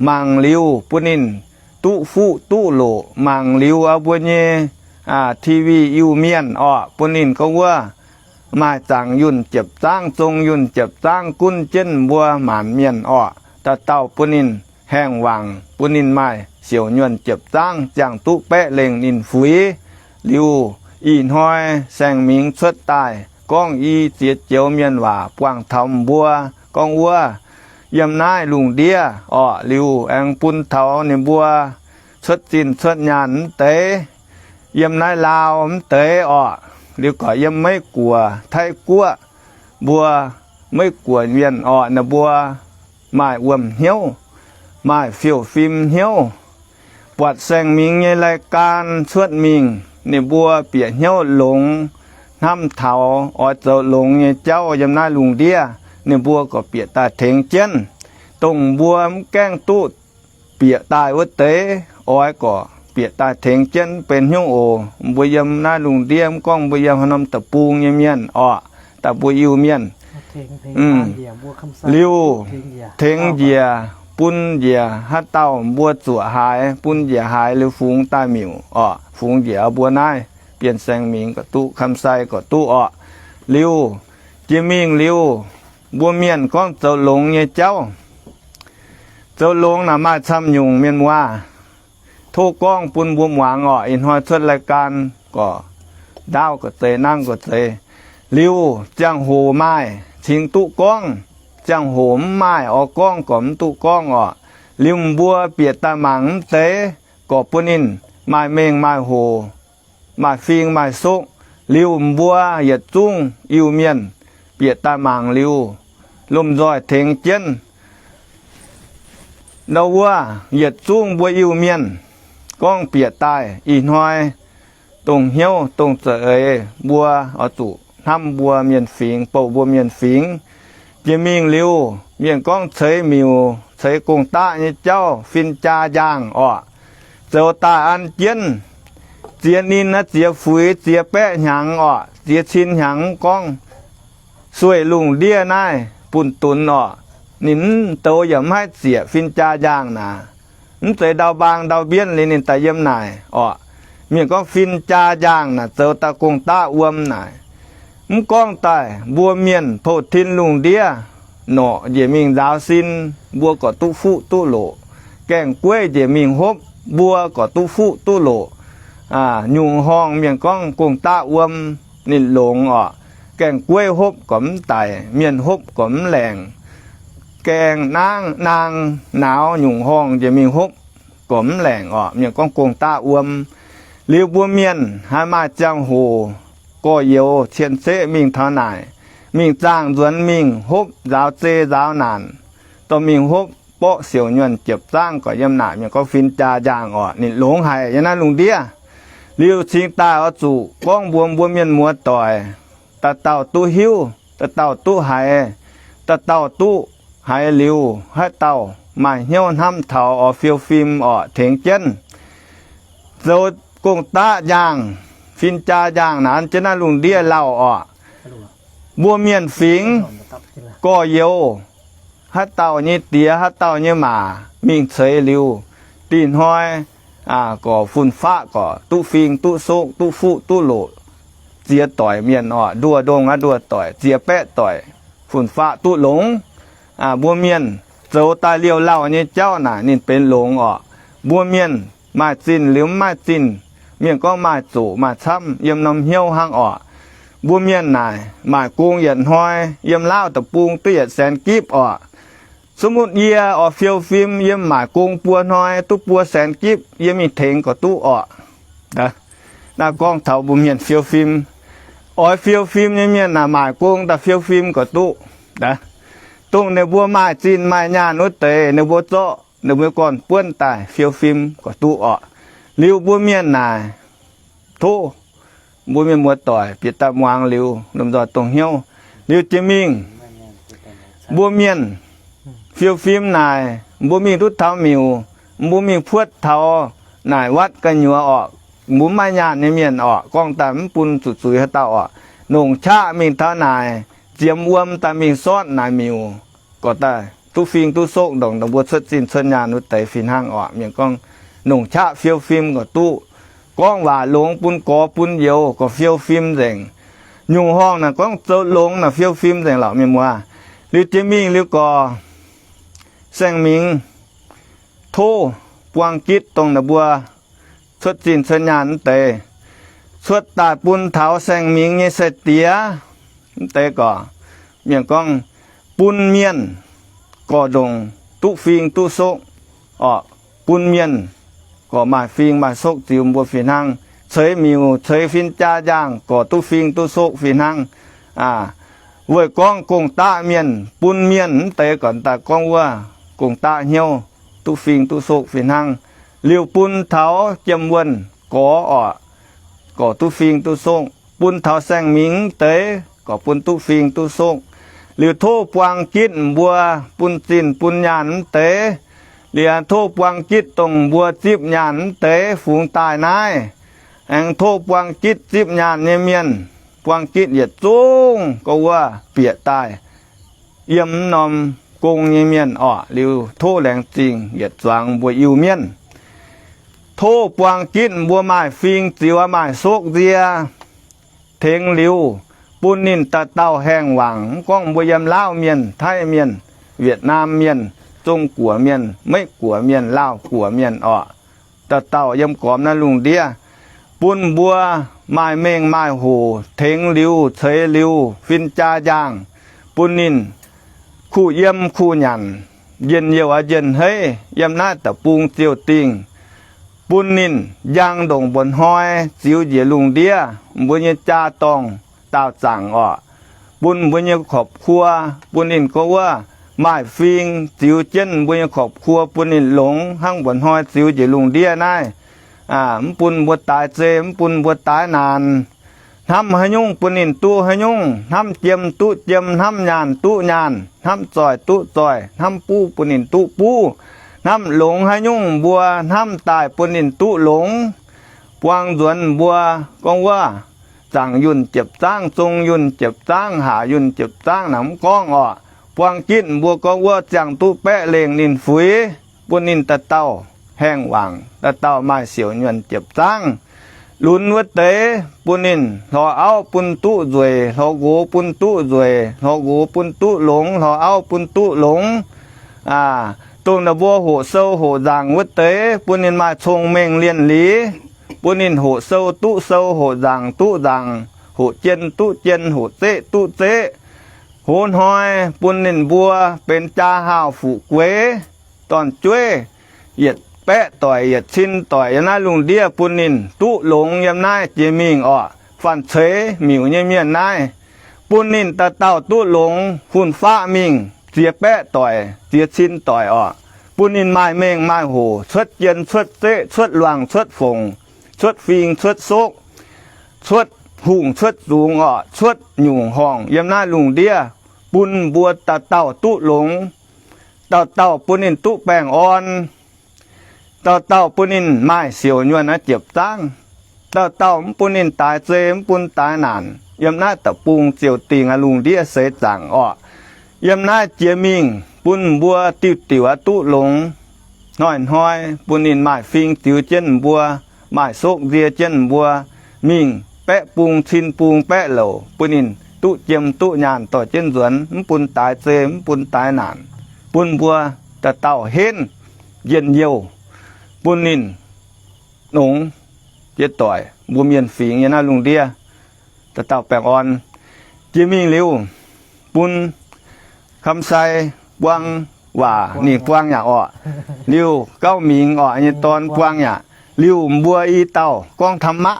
mangc liuz bun ninh duqv fuqv duqv loqc. Mangc liuz aqv mbuo nyei ทีวี Iu-Mienh orqc, bun ninh gorngv wuov maaih zaangc yunh jiepc zaangv, zong yunh jiepc zaangv gunv jienv mbuo maanc mienh orqc. Dauh dauh bun ninh haengh wangc, bun ninh maaih siouc nyuonh jiepc zaangv, ziangh duqv baeqv lengh ninh fuix. Liuz, ih hnoi saeng-mingx cuotv daaih gorngv i ziex joux mienh waac buangh taux mbuo gorngv wuov yiem naaiv lungh ndiev orqc. Liuz aengx bun taux ninh mbuo cuotv zinh cuotv nyaanh mv deix, yiem naaiv Laauv mv deix orqc. Liuz gorqv yiem Meiv Guoqv, Taiv Guoqv, mbuo Meiv Guoqv mienh orqc, ninh mbuo maaih wuom hnyouv, maaih fiouv-fim hnyouv, buatc saeng-mingx nyei รายการ cuotv mingh, ninh mbuo bieqc hnyouv longx, hnamv taux oix zoux longx nyei jauv yiem naaiv lungh ndiev, ninh mbuo gorqv bieqc daaih tengx jienv. Dongh mbuo mv gaengh duqv bieqc daaih wuov deix, oix gorqv bieqc daaih tengx jienv mv benx hnyouv oc. Mbuo yiem naaiv lungh ndiev mv gorngv mbuo yiem haaix norm deic-bung nyei mienh orqc, daaih mbuo Iu-Mienh, liuz tengx njiec, bun njiec haaix dauh mbuo zuoqc haaix, bun njiec haaix liuz fungx daaih miuc orqc. Fungx njiec mbuo naaiv Bienh Saeng Mingh gorqv duqv, Kamsai gorqv duqv orqc. Liuz, jiex mingh liuz, mbuo mienh gorngv zoux longx nyei jauv, zoux longx naaic maaih camv nyungc mienh muoz. Tov gorngv bun mbuo muangx orqc. Ih hnoi cuotv รายการ gorx, ndaauv gorx-zeiz, nangv gorx-zeiz. Liuz ziangh hoc maaih cingx duqv gorngv, ziangh hoc mv maaih orqc, gorngv gorx mv duqv gorngv orqc. Liuz mbuo bieqc daaih mangc mv deix, gorqv bun ninh maaih mengh maaih hoc, maaih fing maaih sokv. Liuz mbuo yietc zungv Iu-Mienh bieqc daaih mangc liuz, lomh nzoih tengx jienv ndau wuov yietc zungv mbuo Iu-Mienh gorngv bieqc daaih ih hnoi dongh hnyouv dongh za'eix mbuo oix zuqc hnamv mbuo mienh fingx, bouh mbuo mienh fingx. Jiex mingh liuz, mienh gorngv ceix miuc, ceix gong-daqv nyei jauv, fin-jaa njaangh orqc, zoux daaih an jienv, ziex ninh naaiv ziex fuix, ziex baeqv hnyangx orqc, ziex cin hnyangx gorngv sueih lungh ndiev naaiv bunh dunx orqc. Ninh mv douz yaac mv haih zieqc fin-jaa njaangh naaic. Mv zeiz ndau mbaang ndau mbienv liuz ninh daaih yiem naaic orqc. Mienh gorngv fin-jaa njaangh naaic zoux daaih gong-daqv wuom naaic. Mv gorngv daaih mbuo mienh pou-tin lungh ndiev norqc njiec mingh nzaaux sin, mbuo gorqv duqv fuqv duqv loqc. Gaengh gueiv njiec mingh hopv, mbuo gorqv duqv fuqv duqv loqc. Nyungc horngh mienh gorngv gong-daqv wuom ninh longx orqc. Gaengh gueiv hopv gorqv mv daic, mienh hopv gorqv mv laengc. Gaengh naang naang nauz nyungc horngh njiec mingh hopv gorqv mv laengc orqc. Mienh gorngv gong-daqv wuom. Liuz mbuo mienh haiz maaih ziangh hoc gorx-youz cien-ceqv mingh taux naaic, mingh zaangh nzuonx mingh hopv nzaaux zei nzaaux naanc, dorh mingh hopv borqv siouc nyuonh jiepc zaangv gorqv yiem naaic, mienh gorngv fin-jaa njaangh orqc, ninh longx haic yiem naaiv lungh ndiev. Liuz cingx daaih oix zuqc gorngv mbuox mbuo mienh muoz-doic, dauh dauh duqv hiuv, dauh dauh duqv haiz, dauh dauh duqv haiz liuz, haaix dauh maaih hnyouv hnamv taux oix fiou fim orqc, tengx jienv zoux gong-daqv njaangh, fin-jaa njaangh naaic an jienv naaiv lungh ndiev lauh orqc. Mbuo mienh fingx gorx-youz, haaix dauh nyei diex, haaix dauh nyei maac mingh ceix liuz, dih hnoi gorqv fun-faqv gorqv duqv fing duqv sokv, duqv fuqv duqv loqc, ziex doic mienh orqc, nduoh ndongh aqv nduoh doic, ziex baeqv doic, fun-faqv duqv longx. Mbuo mienh zoux daaih liouh lauh nyei jauv naaic ninh benx longx orqc. Mbuo mienh maaih zinh liuz mv maaih zinh, mienh gorngv maaih zoqc maaih camv yiem norm hnyouv hnangv orqc. Mbuo mienh naaic maaic gong yietc hnoi yiem Laauv Deic-Bung duqv yietc saenx gipv orqc. Sumv mutv yie oix fiou fim, yie maaic gong buo hnoi duqv buo saenx gipv, yie mingh tengx gorqv duqv orqc. Naaiv gorngv taux mbuo mienh fiou fim. Oix fiou fim nyei mienh naaic maaic gong daaih fiou fim gorqv duqv. Dongh ninh mbuo maaih zinh maaih nyaanh wuov deix, ninh mbuo zorqv ninh mbuo gorn-buonv daaih fiou fim gorqv duqv orqc. Liuz mbuo mienh naaic, tov mbuo mienh muoz-doic bieqc daaih muangx liuz lomh nzoih dongh hnyouv. Liuz jiex mingh mbuo mienh fiou fim naaic, mbuo mingh duqv taux miuc, mbuo mingh puotv taux naaic วัด gu'nyuoz orqc, mbuo mv maaih nyaanh nyei mienh orqc, gorngv daaih mv bun zuqc zuiz haaix dauh orqc, nongc qaqv mingh taux naaic, ziemx wuom daaih mingh sortv naaic miuc, gorqv daaih duqv fing duqv sokv ndongc mbuo cuotv zinh cuotv nyaanh wuov deix fih hnangv orqc. Mienh gorngv nongc qaqv fiou fim gorqv duqv, gorngv waac longx bun gorx bun youz gorqv fiou fim nzengc. Nyungc horngh naaic gorngv zoux longx naaic fiou fim nzengc lorqc mienh muoz. Liuz jiex mingh liuz gorqv saeng-mingx tov buang gitv dongh ninh mbuo cuotv zinh cuotv nyaanh wuov deix, cuotv daaih bun taux saeng-mingx nyei sai-diex wuov deix gorqv, mienh gorngv bun mienh gorqv ndongc duqv fing duqv sokv orqc, bun mienh gorqv maaih fing maaih sokv ziux mbuo fih hnangv, ceix miuc ceix fin-jaa njaangh gorqv duqv fing duqv sokv fih hnangv. Weic gorngv gong-daqv mienh bun mienh wuov deix gorqv daaih gorngv wuov gong-daqv hnyouv duqv fing duqv sokv fih hnangv. Liuz bun taux jiem-wuonh gorx orqc, gorqv duqv fing duqv sokv. Bun taux saeng-mingx wuov deix gorqv bun duqv fing duqv sokv. Liuz tov buang gitv mbuo bun zinh bun nyaanh wuov deix. Liuz tov buang gitv dongh mbuo zipv nyaanh wuov deix fungx daaih naaiv. Aengx tov buang gitv zipv nyaanh nyei mienh, buang gitv yietc zungv gorqv wuov bieqc daaih yiem norm gong nyei mienh orqc. Liuz tov laengz zingh yietc zuangx mbuo Iu-Mienh. Tov buang gitv mbuo maaih fing ziux maaih sokv nzie tengx liuz, bun ninh dauh dauh haengh wangc, mv gorngv mbuo yiem Laauv Mienh, Taiv Mienh, Wietc Naam Mienh, Zong Guoqv Mienh, Meiv Guoqv Mienh, Laauh Guoqv Mienh orqc, dauh dauh yiem gormx naaiv lungh ndiev, bun mbuo maaih mengh maaih hoc tengx liuz ceix liuz fin-jaa njaangh, bun ninh kuh yiem kuh nyanc, njien-youh aqv njien-heiv yiem naaiv deic-bung ziouh dingh, bun ninh njang ndongc mba'hnoi ziux njiec lungh ndiev mbuo nyei jaa-dorngh daauh zaangc orqc. Bun mbuo nyei ครอบครัว, bun ninh gorngv wuov maaih fing ziux jienv mbuo nyei ครอบครัว, bun ninh longx hnangv mba'hnoi ziux njiec lungh ndiev naaiv. Mv bun mbuo daaix zei, mv bun mbuo daaix naanc. Hnamv haaix nyungc bun ninh duqv haaix nyungc, hnamv jiem duqv jiem, hnamv nyaanh duqv nyaanh, hnamv zoih duqv zoih, hnamv buv bun ninh duqv buv, hnamv longx haaix nyungc mbuo hnamv daaih bun ninh duqv longx. Buang nzuonx mbuo gorngv wuov, zaangc yunh jiepv zaangv, zong yunh jiepv zaangv, haac yunh jiepv zaangv naaic mv gorngv orqc. Buang jitv mbuo gorngv wuov ziangh duqv baeqv lengh ninh fuix, bun ninh dauh dauh haengh wangc, dauh dauh maaih siouc nyuonh jiepv zaangv. Lunx wuov deix bun ninh hlorx auv bun duqv nzueic, hlorx nqox bun duqv nzueic, hlorx nqox bun duqv longx, hlorx auv bun duqv longx. Dongh naaic mbuo hoqc sou hoqc nzaangc wuov deix bun ninh maaih cong-mengh lienh liz, bun ninh hoqc sou duqv sou, hoqc nzaangc duqv nzaangc, hoqc jien duqv jien, hoqc zeqv duqv zeqv. Hoz hnoi bun ninh mbuo benx jaa haauh fuqv gueix, dorn-jueiv, yietc baeqv doic yietc cin doic yiem naaiv lungh ndiev bun ninh duqv longx yiem naaiv jiex mingh orqc. Fanh ceix miuc nyei mienh naaiv, bun ninh dauh dauh duqv longx, hun faqv mingh ziex baeqv doic ziex cin doic orqc. Bun ninh maaih mengh maaih hoc cuotv jien cuotv zeqv, cuotv luangh cuotv fongc, cuotv fing cuotv sokv, cuotv hungh cuotv zungx orqc, cuotv nyungc horngc yiem naaiv lungh ndiev, bun mbuo dauh dauh duqv longx, dauh dauh bun ninh duqv baengh orn, dauh dauh bun ninh maaih siouc nyuonh naaiv jiepv zaangv, dauh dauh mv bun ninh daaix zei, mv bun daaix naanc, yiem naaiv deic-bung ziouc dingh aqv lungh ndiev seix zaangc orqc. Yiem naaiv jiex mingh bun mbuo diuh diuc aqv duqv longx. Hnoi-hnoi bun ninh maaih fing ziux jienv mbuo, maaih sokv nzie jienv mbuo, mingh baeqv bung cin bung baeqv louc bun ninh duqv jiem duqv nyaanh dorh jienv nzuonx, mv bun daaix zei, mv bun daaix naanc, bun mbuo dauh dauh henv njien-youh, bun ninh nongx jiex doic mbuo mienh fingx nyei naaiv lungh ndiev dauh dauh baengh orn. Jiex mingh liuz, bun Kamsai buang waac ninh buang yaac orqc. Liuz Gauv Mingx orqc nyei dorn buang yaac. Liuz mbuo i dauh gorngv ธรรมะ,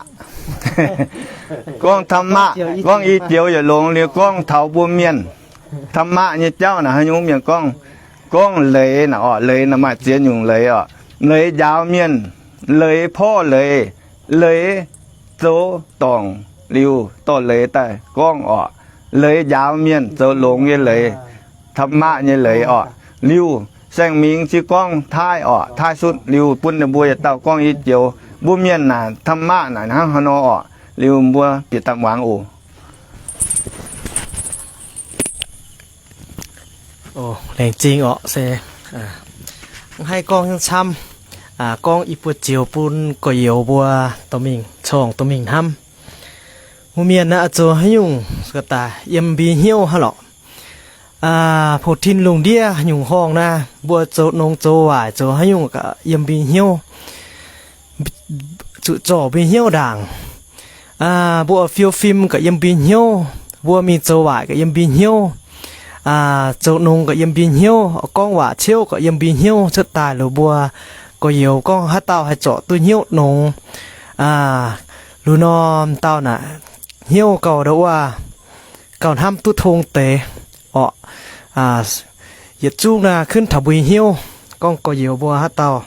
gorngv ธรรมะ, gorngv i joux yietc longx liuz gorngv taux mbuo mienh ธรรมะ nyei jauv naaic haaix nyungc mienh gorngv, gorngv leiz naaic orqc. Leiz naaic maaih ziex nyungc leiz orqc. Leiz njaaux mienh, leiz porv leiz, leiz zoux dorngc liuz dorh leiz daaih gorngv orqc. Leiz njaaux mienh zoux longx nyei leiz, ธรรมะ nyei leiz orqc. Liuz Saeng Mingx se gorngv taaih orqc, taaih sutv liuz bun ninh mbuo yietc dauh gorngv i joux. Mbuo mienh naaic ธรรมะ naaic hnangv haaix nor orqc. Liuz mbuo bieqc daaih muangx oc. Laengz zingh orqc se mv haih gorngv camv, gorngv i buo joux bun gorx-youz mbuo dorh mingh corngh dorh mingh hnamv. Mbuo mienh naaiv zoux haaix nyungc ga'daaih yiem mbing hnyouv hnangv lorqc. Pou-tin lungh ndiev nyungc horngh naaiv, mbuo zoux nongx zoux waaic zoux haaix nyungc ga'yiem mbing hnyouv, zuqc zorc mbing hnyouv ndaangc. Mbuo fiou fim ga'yiem mbing hnyouv, mbuo mingh zoux waaic ga'yiem mbing hnyouv, zoux nongx ga'yiem mbing hnyouv, gorngv waac ciouv ga'yiem mbing hnyouv. Cuotv daaih liuz mbuo gorx-youz gorngv haaix dauh haih zorc duqv hnyouv nongx, liuz norm dauh naaic hnyouv gauh ndau wuov, gauh hnamv duqv tong deix orqc. Yietc zungv naaiv kunv taux mbing hnyouv, gorngv gorx-youz mbuo haaix dauh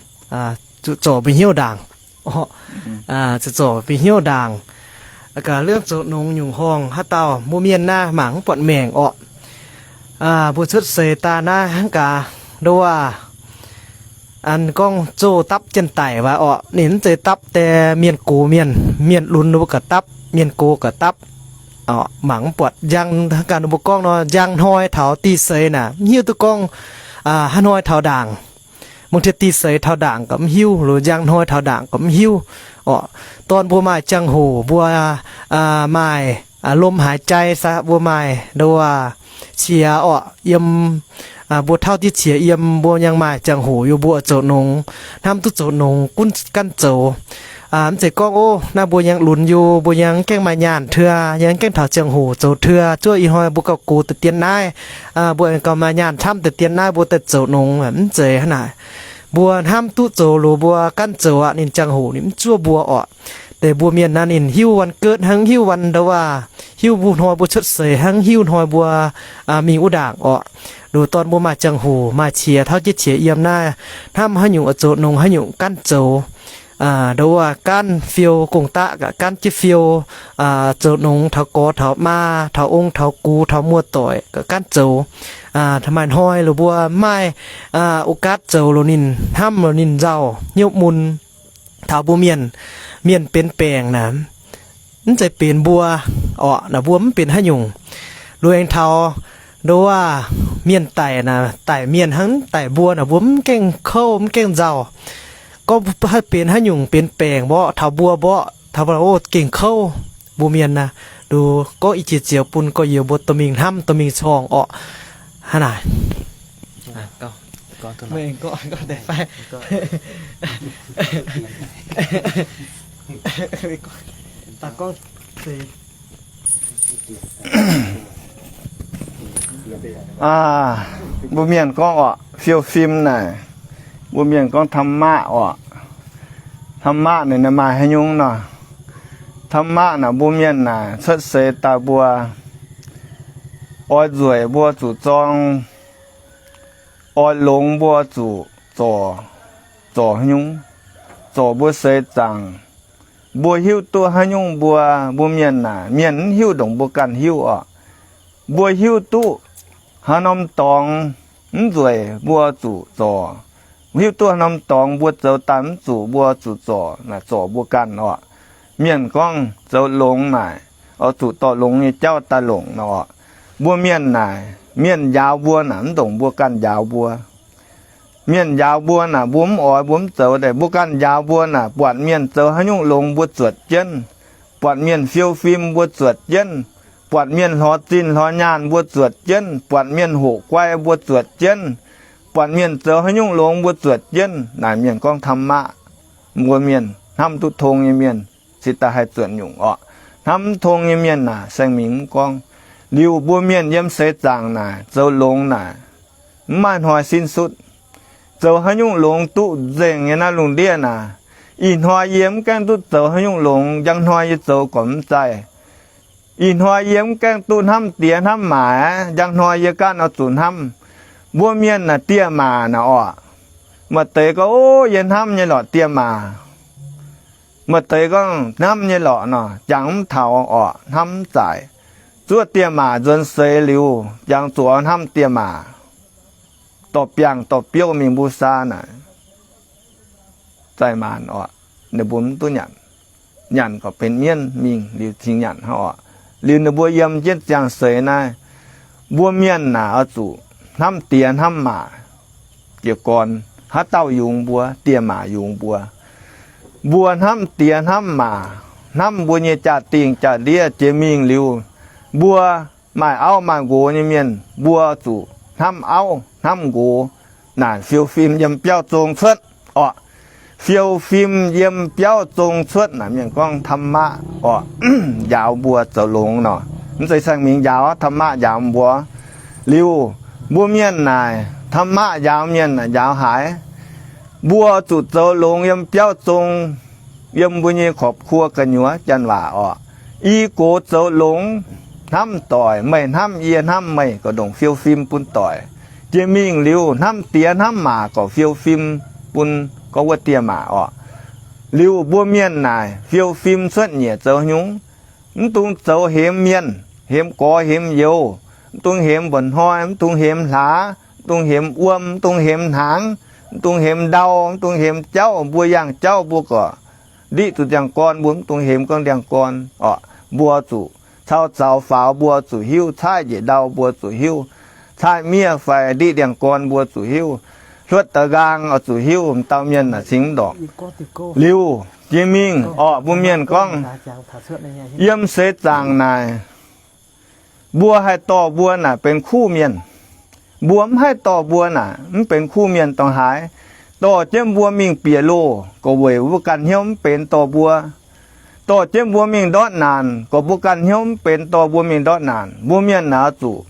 zuqc zorc mbing hnyouv ndaangc. Zuqc zorc mbing hnyouv ndaangc. Ga'lungh zoux nongx nyungc horngh haaix dauh mbuo mienh naaiv mangc mv buatc maengc orqc. Mbuo cuotv seix daaih naaiv hnangv gaax, ndau wuov, an gorngv zoh dapv jienv daic waac orqc. Ninh mv zeiz dapv deix mienh gox mienh, mienh lunx mbuo ga'dapv, mienh gox ga'dapv. Mangc mv buatc njang, hnangv gaax ninh mbuo gorngv nor, njang hnoi taux diuh seix naaic mv hiuv duqv gorngv haaix hnoi taux ndaangc. Mungh tiev diuh seix taux ndaangc ga'mv hiuv, loz njang hnoi taux ndaangc ga'mv hiuv orqc. Dorn mbuo maaih ziangh hoc, mbuo maaih lomh haaix jai, mbuo maaih ndau wuov qiex orqc, yiem, mbuo tauv diqv qiex yiem, mbuo yangh maaih ziangh hoc yie mbuo zoux nongx, hnamv duqv zoux nongx gunv ganh zoux. Mv zeiz gorngv, Ov, naaiv mbuo yangh lunx yie, mbuo yangh gaengh maaih nyaanh teu, yangh gaengh taux ziangh hoc zoux teu, zuov ih hnoi mbuo gauh gox deix dien naaiv, mbuo gauh maaih nyaanh camv deix dien naaiv, mbuo daaih zoux nongx. Mv zeiz hnangv naaic. Mbuo hnamv duqv zoux loz mbuo ganh zoux aqv. Ninh ziangh hoc ninh mv zuov mbuo orqc. Deix mbuo mienh naaiv ninh hiuv วันเกิด hnangv, hiuv วัน ndau wuov, hiuv mbuo hnoi mbuo cuotv seix hnangv, hiuv hnoi mbuo mingh wuov ndaangc orqc. Loz-dorn mbuo maaih ziangh hoc maaih qiex tauv jienv qiex yiem naaiv, hnamv haaix nyungc oix zoux nongx haaix nyungc ganh zoux. Ndau wuov ganh fiou gong-daqv ganh jienv fiou, zoux nongx taux gorx taux maa, taux ong taux gux, taux muoz-doic ganh zoux. Maaih hnoi loz mbuo maaih โอกาส zoux loz ninh hnamv, loz ninh nzauh hnyouv mun. Taux mbuo mienh, mienh benx baengc naaic, mv zeiz benx mbuo orqc, naaic mbuo mv benx haaix nyungc. Loz-aengx taux ndau wuov mienh daic naaic, daic mienh hnangv, daic mbuo naaic, mbuo mv gaengh kouv, mv gaengh nzauh. Gorngv haih benx haaix nyungc, benx baengc mborqv, taux mbuo mborqv, taux mbuo gengh kouv. Mbuo mienh naaic, loz gorngv i jiex zioux bun gorx-youz mbuo dorh mingh hnamv, dorh mingh corngh orqc. Hnangv naaic. Aa, mbuo mienh gorngv orqc, fiou fim naaic, mbuo mienh gorngv ธรรมะ orqc. ธรรมะ naaic, naaic maaih haaix nyungc nor? ธรรมะ naaic mbuo mienh naaic cuotv seix daaih mbuo oix nzueic mbuo zuqc zorng, oix longx mbuo zuqc zorc, zorc haaix nyungc, zorc mbuo seix zaangc. Mbuo hiuv duqv haaix nyungc mbuo, mbuo mienh naaic, mienh mv hiuv ndongc mbuo ganh hiuv orqc. Mbuo hiuv duqv haaix norm dorngx mv nzueic mbuo zuqc zorc. Hiuv duqv haaix norm dorngx mbuo zoux daaih mv zuqc mbuo zuqc zorc, naaic zorc mbuo ganh orqc. Mienh gorngv zoux longx naaic, oix zuqc dorh longx nyei jauv daaih longc nor orqc. Mbuo mienh naaic, mienh njaaux mbuo naaic mv ndongc mbuo ganh njaaux mbuo. Mienh njaaux mbuo naaic, mbuo mv oix, mbuo mv zoux deix. Mbuo ganh njaaux mbuo naaic, buatc mienh zoux haaix nyungc longx mbuo zuotc jienv, buatc mienh fiou fim mbuo zuotc jienv, buatc mienh hlorx zinh hlorx nyaanh mbuo zuotc jienv, buatc mienh hoqc guai mbuo zuotc jienv, buatc mienh zoux haaix nyungc longx mbuo zuotc jienv. Naaic mienh gorngv ธรรมะ. Mbuo mienh hnamv duqv tong nyei mienh cingx daaih haih zuotc nyungc orqc. Hnamv mv tong nyei mienh naaic saeng-mingh mv gorngv. Liuz mbuo mienh yiem seix zaangc naaic zoux longx naaic, mv maaih hnoi สิ้นสุด. Zoux haaix nyungc longx duqv nzengc nyei naaiv lungh ndiev naaic, ih hnoi yie mv gaengh duqv zoux haaix nyungc longx, njang hnoi yie zoux gorqv mv zaih. Ih hnoi yie mv gaengh duqv hnamv diex hnamv maac, njang hnoi yie ganh oix zuqc hnamv. Mbuo mienh naaic dieh maac naaic orqc, maaih deix gorngv, Ov, yie hnamv nyei lorqc dieh maac. Maaih deix gorngv hnamv nyei lorqc nor, jangx mv taux orqc, hnamv mv zaic. Zuov dieh maac nzuonx seix liuz, jangx zuqc hnamv dieh maac. Dorh biangh dorh biouv mingh mbuo saa naaic, zaih maanc orqc, ninh mbuo mv duqv nyanc. Nyanc gorqv benx mienv mingh liuz cingx nyanc hnangv orqc. Liuz ninh mbuo yiem jienv ziangh seix naaiv, mbuo mienh naaic oix zuqc hnamv diex hnamv maac jiez gorn. Haaix dauh yungz mbuo? Dieh maac yungz mbuo. Mbuo hnamv diex hnamv maac, hnamv mbuo nyei jaa-dingh jaa-ndiev jiex mingh liuz, mbuo maaih auv maaih nqox nyei mienh, mbuo zuqc hnamv auv hnamv nqox. Naaic fiou fim yiem biauv zong cuotv orqc. Fiou fim yiem biauv zong cuotv naaic mienh gorngv ธรรมะ orqc, njaaux mbuo zoux longx nor. Mv zeiz saeng-mingh njaaux, ธรรมะ njaaux mbuo. Liuz mbuo mienh naaic, ธรรมะ njaaux mienh naaic njaaux haaix? Mbuo zuqc zoux longx yiem biauv zong, yiem mbuo nyei ครอบครัว gu'nyuoz janx waac orqc. I gox zoux longx, hnamv doic, meih hnamv yie, hnamv meih, gauh ndongc fiou fim bun doic. Jiex mingh liuz, hnamv diex hnamv maac gauh fiou fim bun gorngv wuov dieh maac orqc. Liuz mbuo mienh naaic fiou fim cuotv nyieqc zoux nyungc, mv dungx zoux hemx mienh, hemx gorx hemx youz, mv dungx hemx mba'hnoi, mv dungx hemx hlaax, mv dungx hemx wuom, mv dungx hemx hnaangx, mv dungx hemx ndau, mv dungx hemx jauv. Mbuo yangh jauv mbuo gorqv ndiqv zuqc ndiangx-gorn, mbuo mv dungx hemx gorngv ndiangx-gorn orqc. Mbuo zuqc cau zaux faaux mbuo zuqc hiuv, caaiv njiec ndau mbuo zuqc hiuv, caaiv miev fai ndiqv ndiangx-gorn mbuo zuqc hiuv, hluotv da'nqaang oix zuqc hiuv, m'dauh mienh naaic cingx mv ndorpc. Liuz jiex mingh orqc, mbuo mienh gorngv, yiem seix zaangc naaic, mbuo haih dorh mbuo naaic benx kuv mienh. Mbuo mv haih dorh mbuo naaic mv benx kuv mienh dongh haaix. dorh jienv mbuo mingh bieqc loh, gorqv weic mbuo ganh hnyouv mv benx dorh mbuo. Dorh jienv mbuo mingh ndortv naanc, gorqv mbuo ganh hnyouv mv benx dorh mbuo mingh ndortv naanc. Mbuo mienh naaic oix zuqc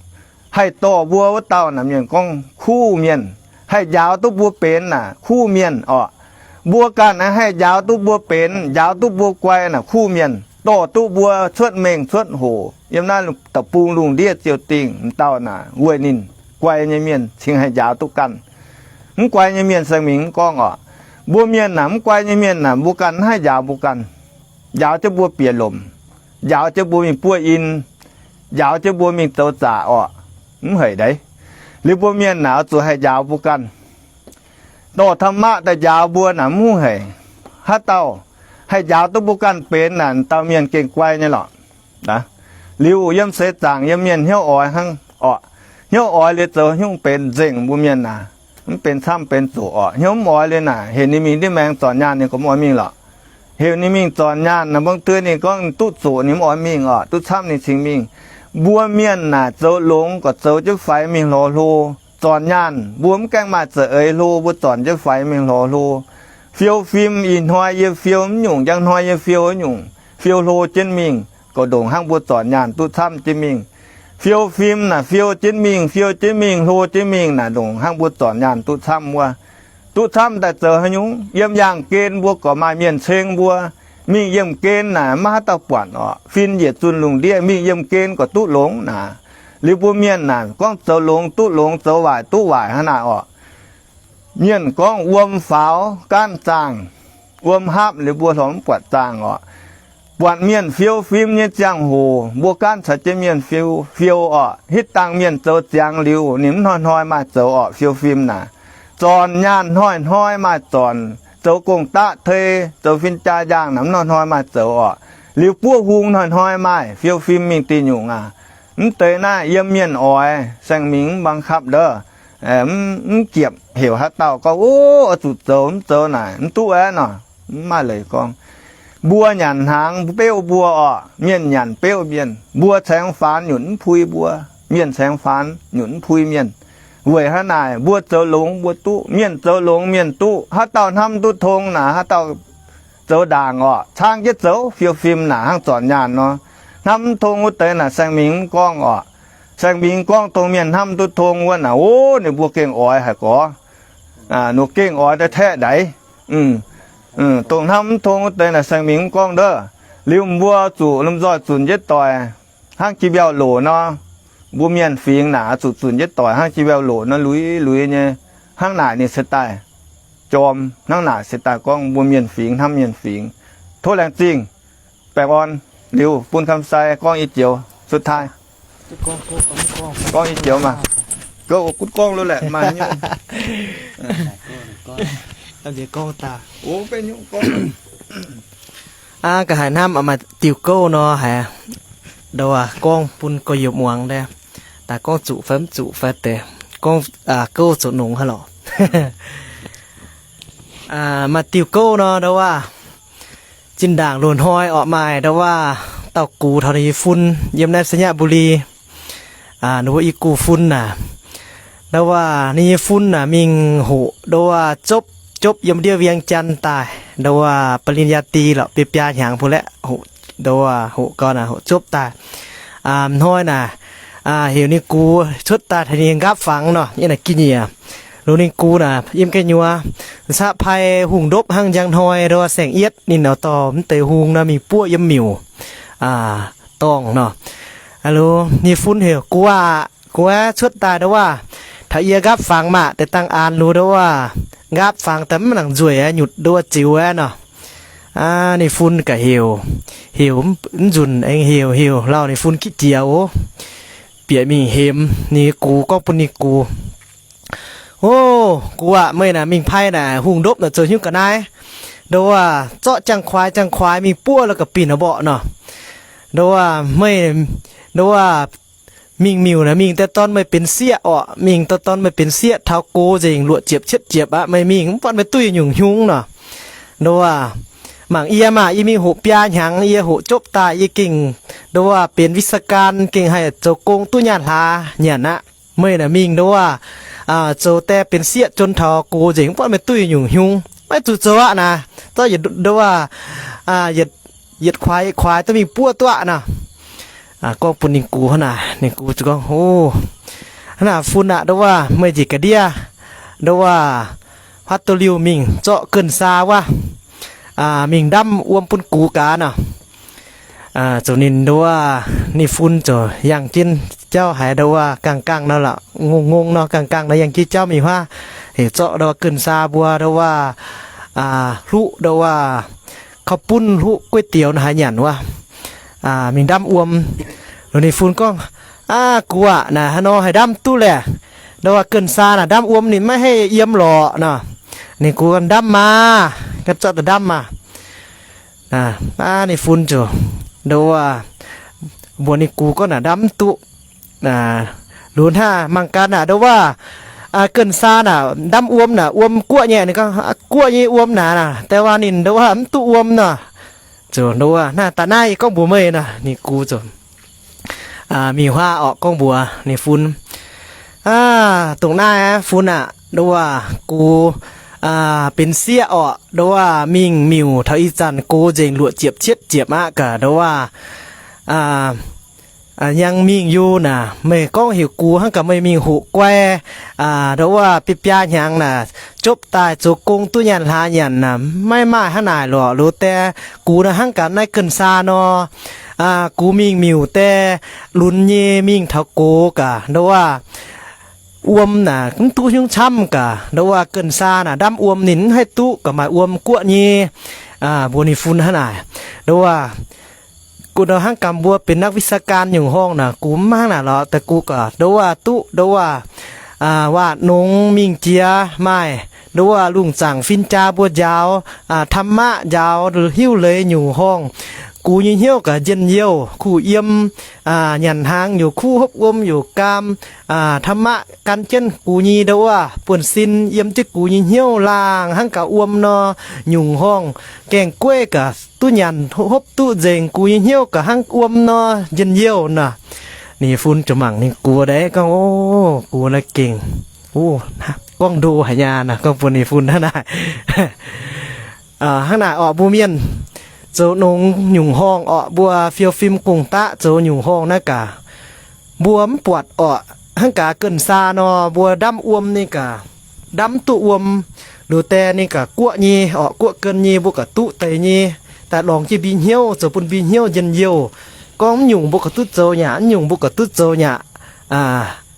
haih dorh mbuo wuov dauh naaic mienh gorngv kuv mienh, haih njaaux duqv mbuo benx naaic kuv mienh orqc. Mbuo ganh haih njaaux duqv mbuo benx, njaaux duqv mbuo guai naaic kuv mienh, dorh duqv mbuo cuotv mengh cuotv hoc yiem naaiv deic-bung lungh ndiev ziouc dingh. M'dauh naaic weic ninh guai nyei mienh cingx haih njaaux duqv ganh. Mv guai nyei mienh saeng mingh mv gorngv orqc. Mbuo mienh naaic, mv guai nyei mienh naaic, mbuo ganh haih njaaux mbuo ganh, njaaux jienv mbuo bieqc lomc, njaaux jienv mbuo mingh buov in, njaaux jienv mbuo mingh zoux zaqc orqc. Mv heic ndaix. Liuz mbuo mienh naaic oix zuqc haih njaaux mbuo ganh. Dorh ธรรมะ daaih njaaux mbuo naaic mv hungh haic. Haaix dauh haih njaaux duqv mbuo ganh benx naaic, dauh mienh gengh guai nyei lorqc. Liuz yiem seix zaangc yiem mienh hnyouv oix hnangv orqc. Hnyouv oix liuz zoux hnyouv benx nzengc mbuo mienh naaic. Mv benx camv benx zoqc orqc. Hnyouv mv oix liuz naaic, heuc ninh mingh ndiev maengx zornc nyaanh ninh gorngv mv oix mingh lorqc. Heuc ninh mingh zornc nyaanh naaic, mbuo duqv ninh gorngv duqv zoqc ninh mv oix mingh orqc, duqv camv ninh cingx mingh. Mbuo mienh naaic zoux longx gorqv zoux jienv faix mingh lorz hlo. Zornc nyaanh mbuo mv gaengh maaih za'eix hlo, mbuo zornc jienv faix mingh lorz hlo. Fiou fim ih hnoi yie fiou mv nyungc, njang hnoi yie fiou nyungc, fiou hlo jienv mingh, gorqv ndongc hnangv mbuo zornc nyaanh duqv camv jienv mingh. Fiou fim naaic fiou jienv mingh, fiou jienv mingh, hlo jienv mingh naaic, ndongc hnangv mbuo zornc nyaanh duqv camv wuov. Duqv camv daaih zoux haaix nyungc? Yiem yaangh gen mbuo gorqv maaih mienh ceng mbuo. Mingh yiemh gen naaic maiv haaix dauh buatc orqc. Fin njiec zunh lungh ndiev, mingh yiemh gen gorqv duqv longx naaic. Liuz mbuo mienh naaic gorngv zoux longx duqv longx, zoux waaic duqv waaic hnangv naaic orqc. Mienh gorngv wuom faaux gaanv zaangh, wuom hapv liuz mbuo hlorpv mv buatc zaangh orqc. Buatc mienh fiou fim nyei ziangh hoc mbuo gaanv caux jienv mienh fiou, fiou orqc. Hitv dangh mienh zoux ziangx liuz ninh mv hnoi-hnoi maaih zoux orqc, fiou fim naaic. Zornc nyaanh hnoi-hnoi maaih zornc, zoux gong-daqv tei, zoux fin-jaa njaangh naaic mv hnoi-hnoi maaih zoux orqc. Liuz buov hung hnoi-hnoi maaih, fiou fim mingh diuh nyungc aac. Mv deix naaiv yiem mienh oix, saeng mingh mv บังคับ ndov. Mv giepc heuc haaix dauh gorngv, o, oix zuqc zoux, mv zoux naaic mv duqv aqv nor. Mv maaih leiz gorngv. Mbuo nyanc hnaangx beuv mbuo orqc, mienh nyanc beuv mienh. Mbuo caengx faanx nyunc mv pui mbuo, mienh caengx faanx nyunc mv pui mienh. Weic hnangv naaic mbuo zoux longx mbuo duqv, mienh zoux longx mienh duqv. Haaix dauh hnamv duqv tong naaic, haaix dauh zoux ndaangc orqc, caangv jienv zoux, fiou fim naaic hnangv zornc nyaanh nor. Hnamv mv tong wuov deix naaic saeng mingh mv gorngv orqc. Saeng mingh gorngv dongh mienh hnamv duqv tong wuov naaic, o, ninh mbuo gengh oix haic gorx. Ninh gengh oix daaih taeqv ndaix. Dongh hnamv mv tong wuov deix naaic saeng mingh mv gorngv ndov. Liuz mbuo zuqc lomh nzoih zunc jienv doic hnangv jiex mbiauh loc nor. Mbuo mienh fingx naaic zuqc zunc jienv doic hnangv jiex mbiauh loc nor, luiz luiz nyei. Hnangv naaic ninh se daaih jorm, hnangv naaic se daaih gorngv mbuo mienh fingx hnamv mienh fingx. Tov laengz zingh. Baengh orn. Liuz bun คำใส gorngv i joux สุดท้าย. Gorngv i joux maah. Gouv gunv gorngv lo laeqc maaih nyungc. Aa, ga'haaix hnamv maaih diuh gouv nor haiz, ndau wuov gorngv bun gorx-youz muangx daaih. Daaih gorngv zuqc fai mv zuqc fai deix, gorngv gouv zoux nongx haaix lorqc. Maaih diuh gouv nor, ndau wuov zinh ndaangc loz-hnoi orqc, maaih ndau wuov dauh gux taux ninh nyei fun yiem naaiv ไชยบุรี. Ninh mbuo i gux fun naaic, ndau wuov ninh nyei fun naaic mingh hoqc ndau wuov jopv, jopv yiem ndiev เวียงจันทน์ daaih, ndau wuov ปริญญาตรี lorqc, biaa biaa hnyangx bun laeqv hoqc, ndau wuov hoqc gau naaic hoqc jopv daaih. Hnoi naaic heuc ninh gux cuotv daaih taux ninh nqaapv fangx nor, yiem naaic ga'nyiec. Longc ninh gux naaic yiem gu'nyuoz, m'saqv pai hungh ndopv hnangv njang hnoi ndau wuov saeng-yietv ninh nor dorh mv deix hung nor mingh buoqv yiem miuc dorngh nor. Ninh fun heuc, Gux aac, gux aac, cuotv daaih ndau wuov taux yie nqaapv fangx maah, deix dangh aanx lungh ndau wuov nqaapv fangx daaih mv nangc nzueic aqv, nyutc ndau wuov ziux aqv nor. Ninh fun ga'heuc, heuc mv nzunc aengx heuc heuc lauh ninh fun gitv jiex oc. Bieqc mingh hemx ninh gux, gorngv bun ninh gux, O, gux aac, meih naaic mingh pai naaic hungh ndopv naaic zoux hnyouv ga'naaiv, ndau wuov zorqv jang-kuaix jang-kuaix mingh buov la'ga'binh mborqv nor. Ndau wuov meih, ndau wuov mingh miuc naaic mingh daaih dorn meih benx sieqv orqc, mingh daaih dorn meih benx sieqv taux gox nzengc luoqc ziepc cietv ziepc aqv, meih mingh mv buatc meih duqv nyungc hnyungv nor. Ndau wuov mangc yie maah, yie mingh hoqc biaa hnyangx, yie hoqc jopv daaih yie gengh, ndau wuov benx วิชาการ gengh haih zoux gong duqv nyaanh hlaax nyanc aqv. meih naaic mingh nduov waac, zoux die benx sieqv jun taux gox nzengc, mv buatc meih duih nyungc hnyungv, maiv zuqc zoux aqv naaic. Zorqv yietc nduov waac, yietc, yietc kuaix, yietc kuaix duqv mingh buov duqv aqv nor. Gorngv bun ninh gux hnangv naaic, ninh gux ziouc gorngv, O, hnangv naaic fun aqv, nduov waac meih njiec ga'ndiev, nduov waac huaav douz-liuh mingh zorqv guen saa wuov, mingh ndamv wuom bun gux gaax nor. Ziouc ninh nduov waac ninh fun ziouc yangh jienv jauv haiz nduov waac gaengh gaengh nor lorqc, ngongh ngongh nor, gaengh gaengh nor yangh jienv jauv mingh huaav, heuc zorqv nduov waac guen saa mbuo nduov waac hluqv nduov waac ข้าวปุ้น hluqv ก๋วยเตี๋ยว naaic haaix nyanc wuov. Mingh ndamv wuom. Ninh fun gorngv, Aav, gux aac, naaic haaix nor haih ndamv duqv laeh? Nduov waac guen saa naaic ndamv wuom ninh maiv haih yiem lorqc nor. Ninh gux, Ndamv maah! Ganh zorqv daaih ndamv maah! Aav, ninh fun ziouc nduov waac mbuox ninh gux gorngv naaic ndamv mv duqv. Lunx hnangv, mangc gaax naaic nduov waac guen saa naaic ndamv wuom naaic, wuom guoqv nyei. Ninh gorngv, Guoqv nyei wuom naaic, daaih waac ninh nduov waac mv duqv wuom nor. Ziouc nduov waac, Naaiv daaih naaiv yie gorngv mbuox meih nor. Ninh gux ziouc mingh huaav orqc, gorngv mbuox ninh fun, Aav, dongh naaiv fun aac, nduov waac gux benx sieqv orqc, nduov waac mingh miuc taux ih zanc gox nzengc, luoqc ziepc cietv ziepc aqv gaax, nduov waac nyangx mingh yie naaic, meih gorngv heuc gux hnangv gaax meih mingh hoqc guai, nduov waac biaa biaa hnyangx naaic, jopv daaih zoux gong duqv nyanc hlaax nyanc naaic, maiv maaih hnangv naaic lorqc. Loz die gux naaic hnangv gaax naaiv guen saa nor, gux mingh miuc die lunx nyei mingh taux gox gaax, nduov waac wuom naaic mv duqv hnyungv camv gaax, nduov waac guen saa naaic ndamv wuom ninh mv haih duqv gaax, maaih wuom guoqv nyei. Mbuox ninh fun hnangv naaic, nduov waac gux nor hnangv gaax mbuo benx นักวิชาการ nyungc horngh naaic, gux mv hnangv naaic lorqc, daaih gux gaax nduov waac duqv nduov waac waac nongx mingh jiex maaih nduov waac lungh zaangc fin-jaa mbuo njaaux ธรรมะ njaaux hiuv leiz nyungc horngh, gux nyei hnyouv gaax njien-youh kuh yiem, nyanc hnaangx youc kuv, hopv wuom youc gaam, ธรรมะ gan jienv gux nyei nduov waac buonv-sin, yiem jienv gux nyei hnyouv laangh hnangv gaax wuom nor, nyungc horngh gaengh gueiv gaax duqv nyanc hopv duqv nzengc, gux nyei hnyouv gaax hnangv wuom nor njien-youh nor. Ninh fun ziouc mangc ninh gux deix gorngv, O, gux naaiv gengh, o, gorngv ndo haic nyei nor, gorngv bun ninh fun hnangv naaic. Hnangv naaic orqc, mbuo mienh zoux nongx nyungc horngh orqc, mbuo fiou fim gong-daqv zoux nyungc horngh naaiv gaax, mbuo mv buatc orqc. Hnangv gaax guen saa nor, mbuo ndamv wuom ninh gaax ndamv duqv wuom, loz die ninh gaax guoqv nyei orqc, guoqv gen nyei, mbuo gaax duqv deix nyei, daaih lorngx jienv mbi hnyouv, zoux bun mbi hnyouv njien-youh. Gorngv mv nyungc mbuo gaax duqv zoux nyaqc, mv nyungc mbuo gaax duqv zoux nyaqc.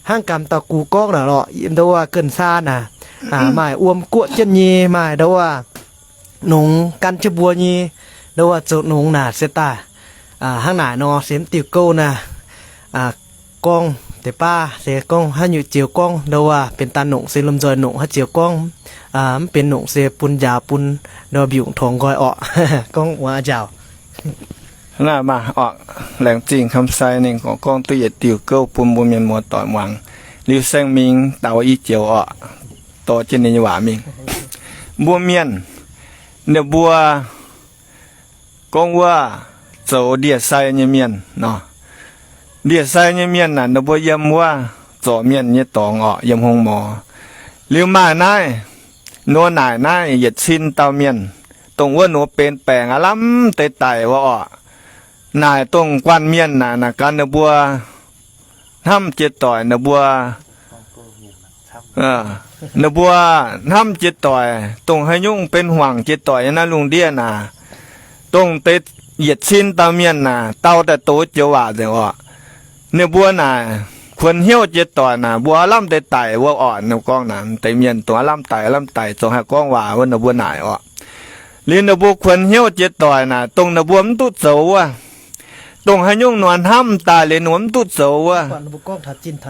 Hnangv gaax dauh gux gorngv naaic lorqc, nduov waac guen saa naaic maaih wuom guoqv jienv nyei, maaih nduov waac nongx gan jienv mbuo nyei, nduov waac zoux nongx naaic se daaih hnangv naaic nor se mv diuh gouv naaic. Gorngv deix baav se gorngv haaix nyungc zioux gorngv, nduov waac benx daaih nongc se lomh nzoih nongc haaix zioux gorngv, mv benx nongc se bun njaaux bun nduov mbiungc tongx nqoi orqc. Gorngv wuov njaaux. Naaiv maaih orqc, laengz zingh คำไซ ninh gorngv, gorngv duqv yietc diuh gouv bun mbuo mienh muoz-doic muangx. Liuz saeng mingh daux i joux orqc, dorh jienv ninh nyei waac mingh. Mbuo mienh, ninh mbuo gorngv wuov zoux ndie-sai nyei mienh nor. Ndie-sai nyei mienh naaic, ninh mbuo yiem wuov zorc mienh nyei dorngx orqc, yiem hungh morz. Liuz maaih naaiv nor naaic naaiv yietc cin dauh mienh, dongh wuov nor benx baengc aav lamh deix daic wuov orqc. Naaic dongh guanh mienh naaic, naaic gan ninh mbuo hnamv jiex doic, ninh mbuo ninh mbuo hnamv jiex doic, dongh haaix nyungc benx hmuangx jiex doic nyei naaiv lungh ndiev naaic, dongh deix yietc cin dauh mienh naaic, dau daaih dox joux waac nzengc orqc. Ninh mbuo naaic kuonx hnyouv jiex doic naaic, mbuo aav lamh deix daic wuov orqc. Ninh gorngv naaic, deix mienh dongh aav lamh daic, aav lamh daic, zoux haih gorngv waac wuov, ninh mbuo naaic orqc. Liuz ninh mbuo kuonx hnyouv jiex doic naaic, dongh ninh mbuo mv duqv zoux wuov, dongh haaix nyungc nor hnamv daaih liuz ninh mbuo mv duqv zoux wuov,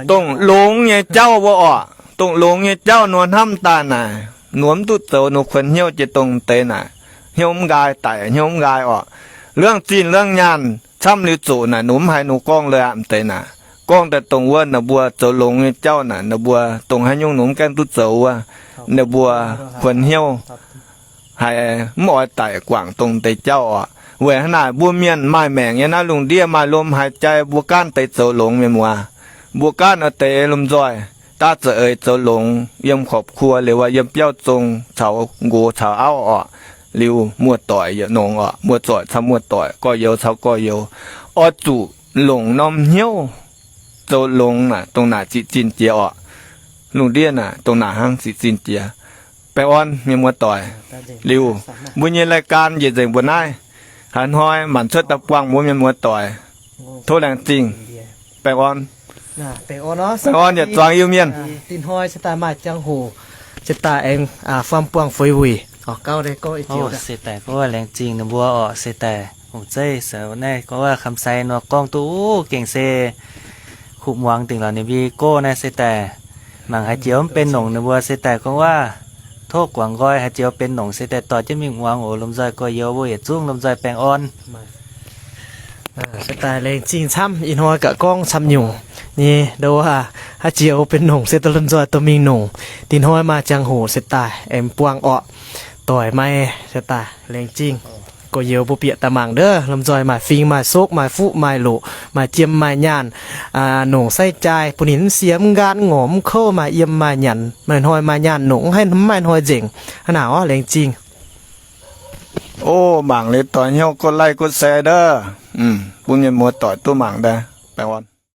dongh longx nyei jauv wuov orqc. Dongh longx nyei jauv nor hnamv daaih naaic, ninh mbuo mv duqv zoux, ninh mbuo kuonx hnyouv jiex dongh deix naaic, hnyouv mv nqaai daic, hnyouv mv nqaai orqc. Lungh zinh lungh nyaanh camv liuz zoqc naaic, ninh mbuo mv haiz ninh mbuo gorngv le aqv deix naaic. Gorngv daaih dongh wuov ninh mbuo zoux longx nyei jauv naaic, ninh mbuo dongh haaix nyungc ninh mbuo mv gaengh duqv zoux wuov, ninh mbuo kuonx hnyouv haiz mv oix daic guangc dongh deix jauv orqc. Weic hnangv naaic mbuo mienh maaih maengc nyei naaiv lungh ndiev, maaih lom haaix jai, mbuo gaanv deix zoux longx mienh muoz. Mbuo gaanv oix deix lomh nzoih daav za'eix zoux longx yiem ครอบครัว liuz, yiem biauv zong caux nqox caux auv orqc. Liuz muoz-doic yietc nongx orqc, muoz-doic caux muoz-doic, gorx-youz caux gorx-youz, oix zuqc longc norm hnyouv zoux longx naaic, dongh naaic ziqc zinh jiex orqc. Lungh ndiev naaic dongh naaic hnangv ziqc zinh jiex. Baengh orn mienh muoz-doic. Liuz, mbuo nyei รายการ njiec nzengc mbuo naaiv, haaix hnoi maanc cuotv daaih buangh mbuo mienh muoz-doic. Tov laengz zingh. Baengh orn. Baengh orn yietc zuangx Iu-Mienh. Ih hnoi se daaih maaih jangx-hoc, se daaih aengx faam buangh fuix wuic. Se daaih gorngv laengz zingh ninh mbuo orqc, se daaih ong zeiv se naaiv gorngv waac คำไซ nor gorngv duqv gengh se kuv muangx dingc lorqc ninh mbuo gorngv naaiv se daaih mangc haaix joux mv benx nongc ninh mbuo se daaih gorngv waac tov guangc nqoi, haaix joux benx nongc se daaih dorh jienv mingh muangx oc. Lomh nzoih gorx-youz mbuo yietc zungv lomh nzoih baengh orn. Se daaih laengz zingh camv, ih hnoi gauh gorngv camv nyungc nyei ndo aac, haaix joux benx nongc se daaih lomh nzoih dorh mingh nongc. Ih hnoi maaih jangx-hoc se daaih aengx buangh orqc. Doic maaih se daaih laengz zingh. Gorx-youz mbuo bieqc daaih mangc ndov, lomh nzoih maaih fing maaih sokv maaih fuqv maaih loqc maaih jiem maaih nyaanh, nongc sai-jai bun ninh mv sie mv nqaatv mv ngorc mv kouv, maaih yiem maaih nyanc, maaih hnoi maaih nyaanh nongc, mv haih maaih hnoi nzengc. Hnangv naaic orqc, laengz zingh. O, mangc liuz doix hnyouv กดไลค์ กดแชร์ ndov. Bun mienh muoz-doic duqv mangc daaih. Baengh orn.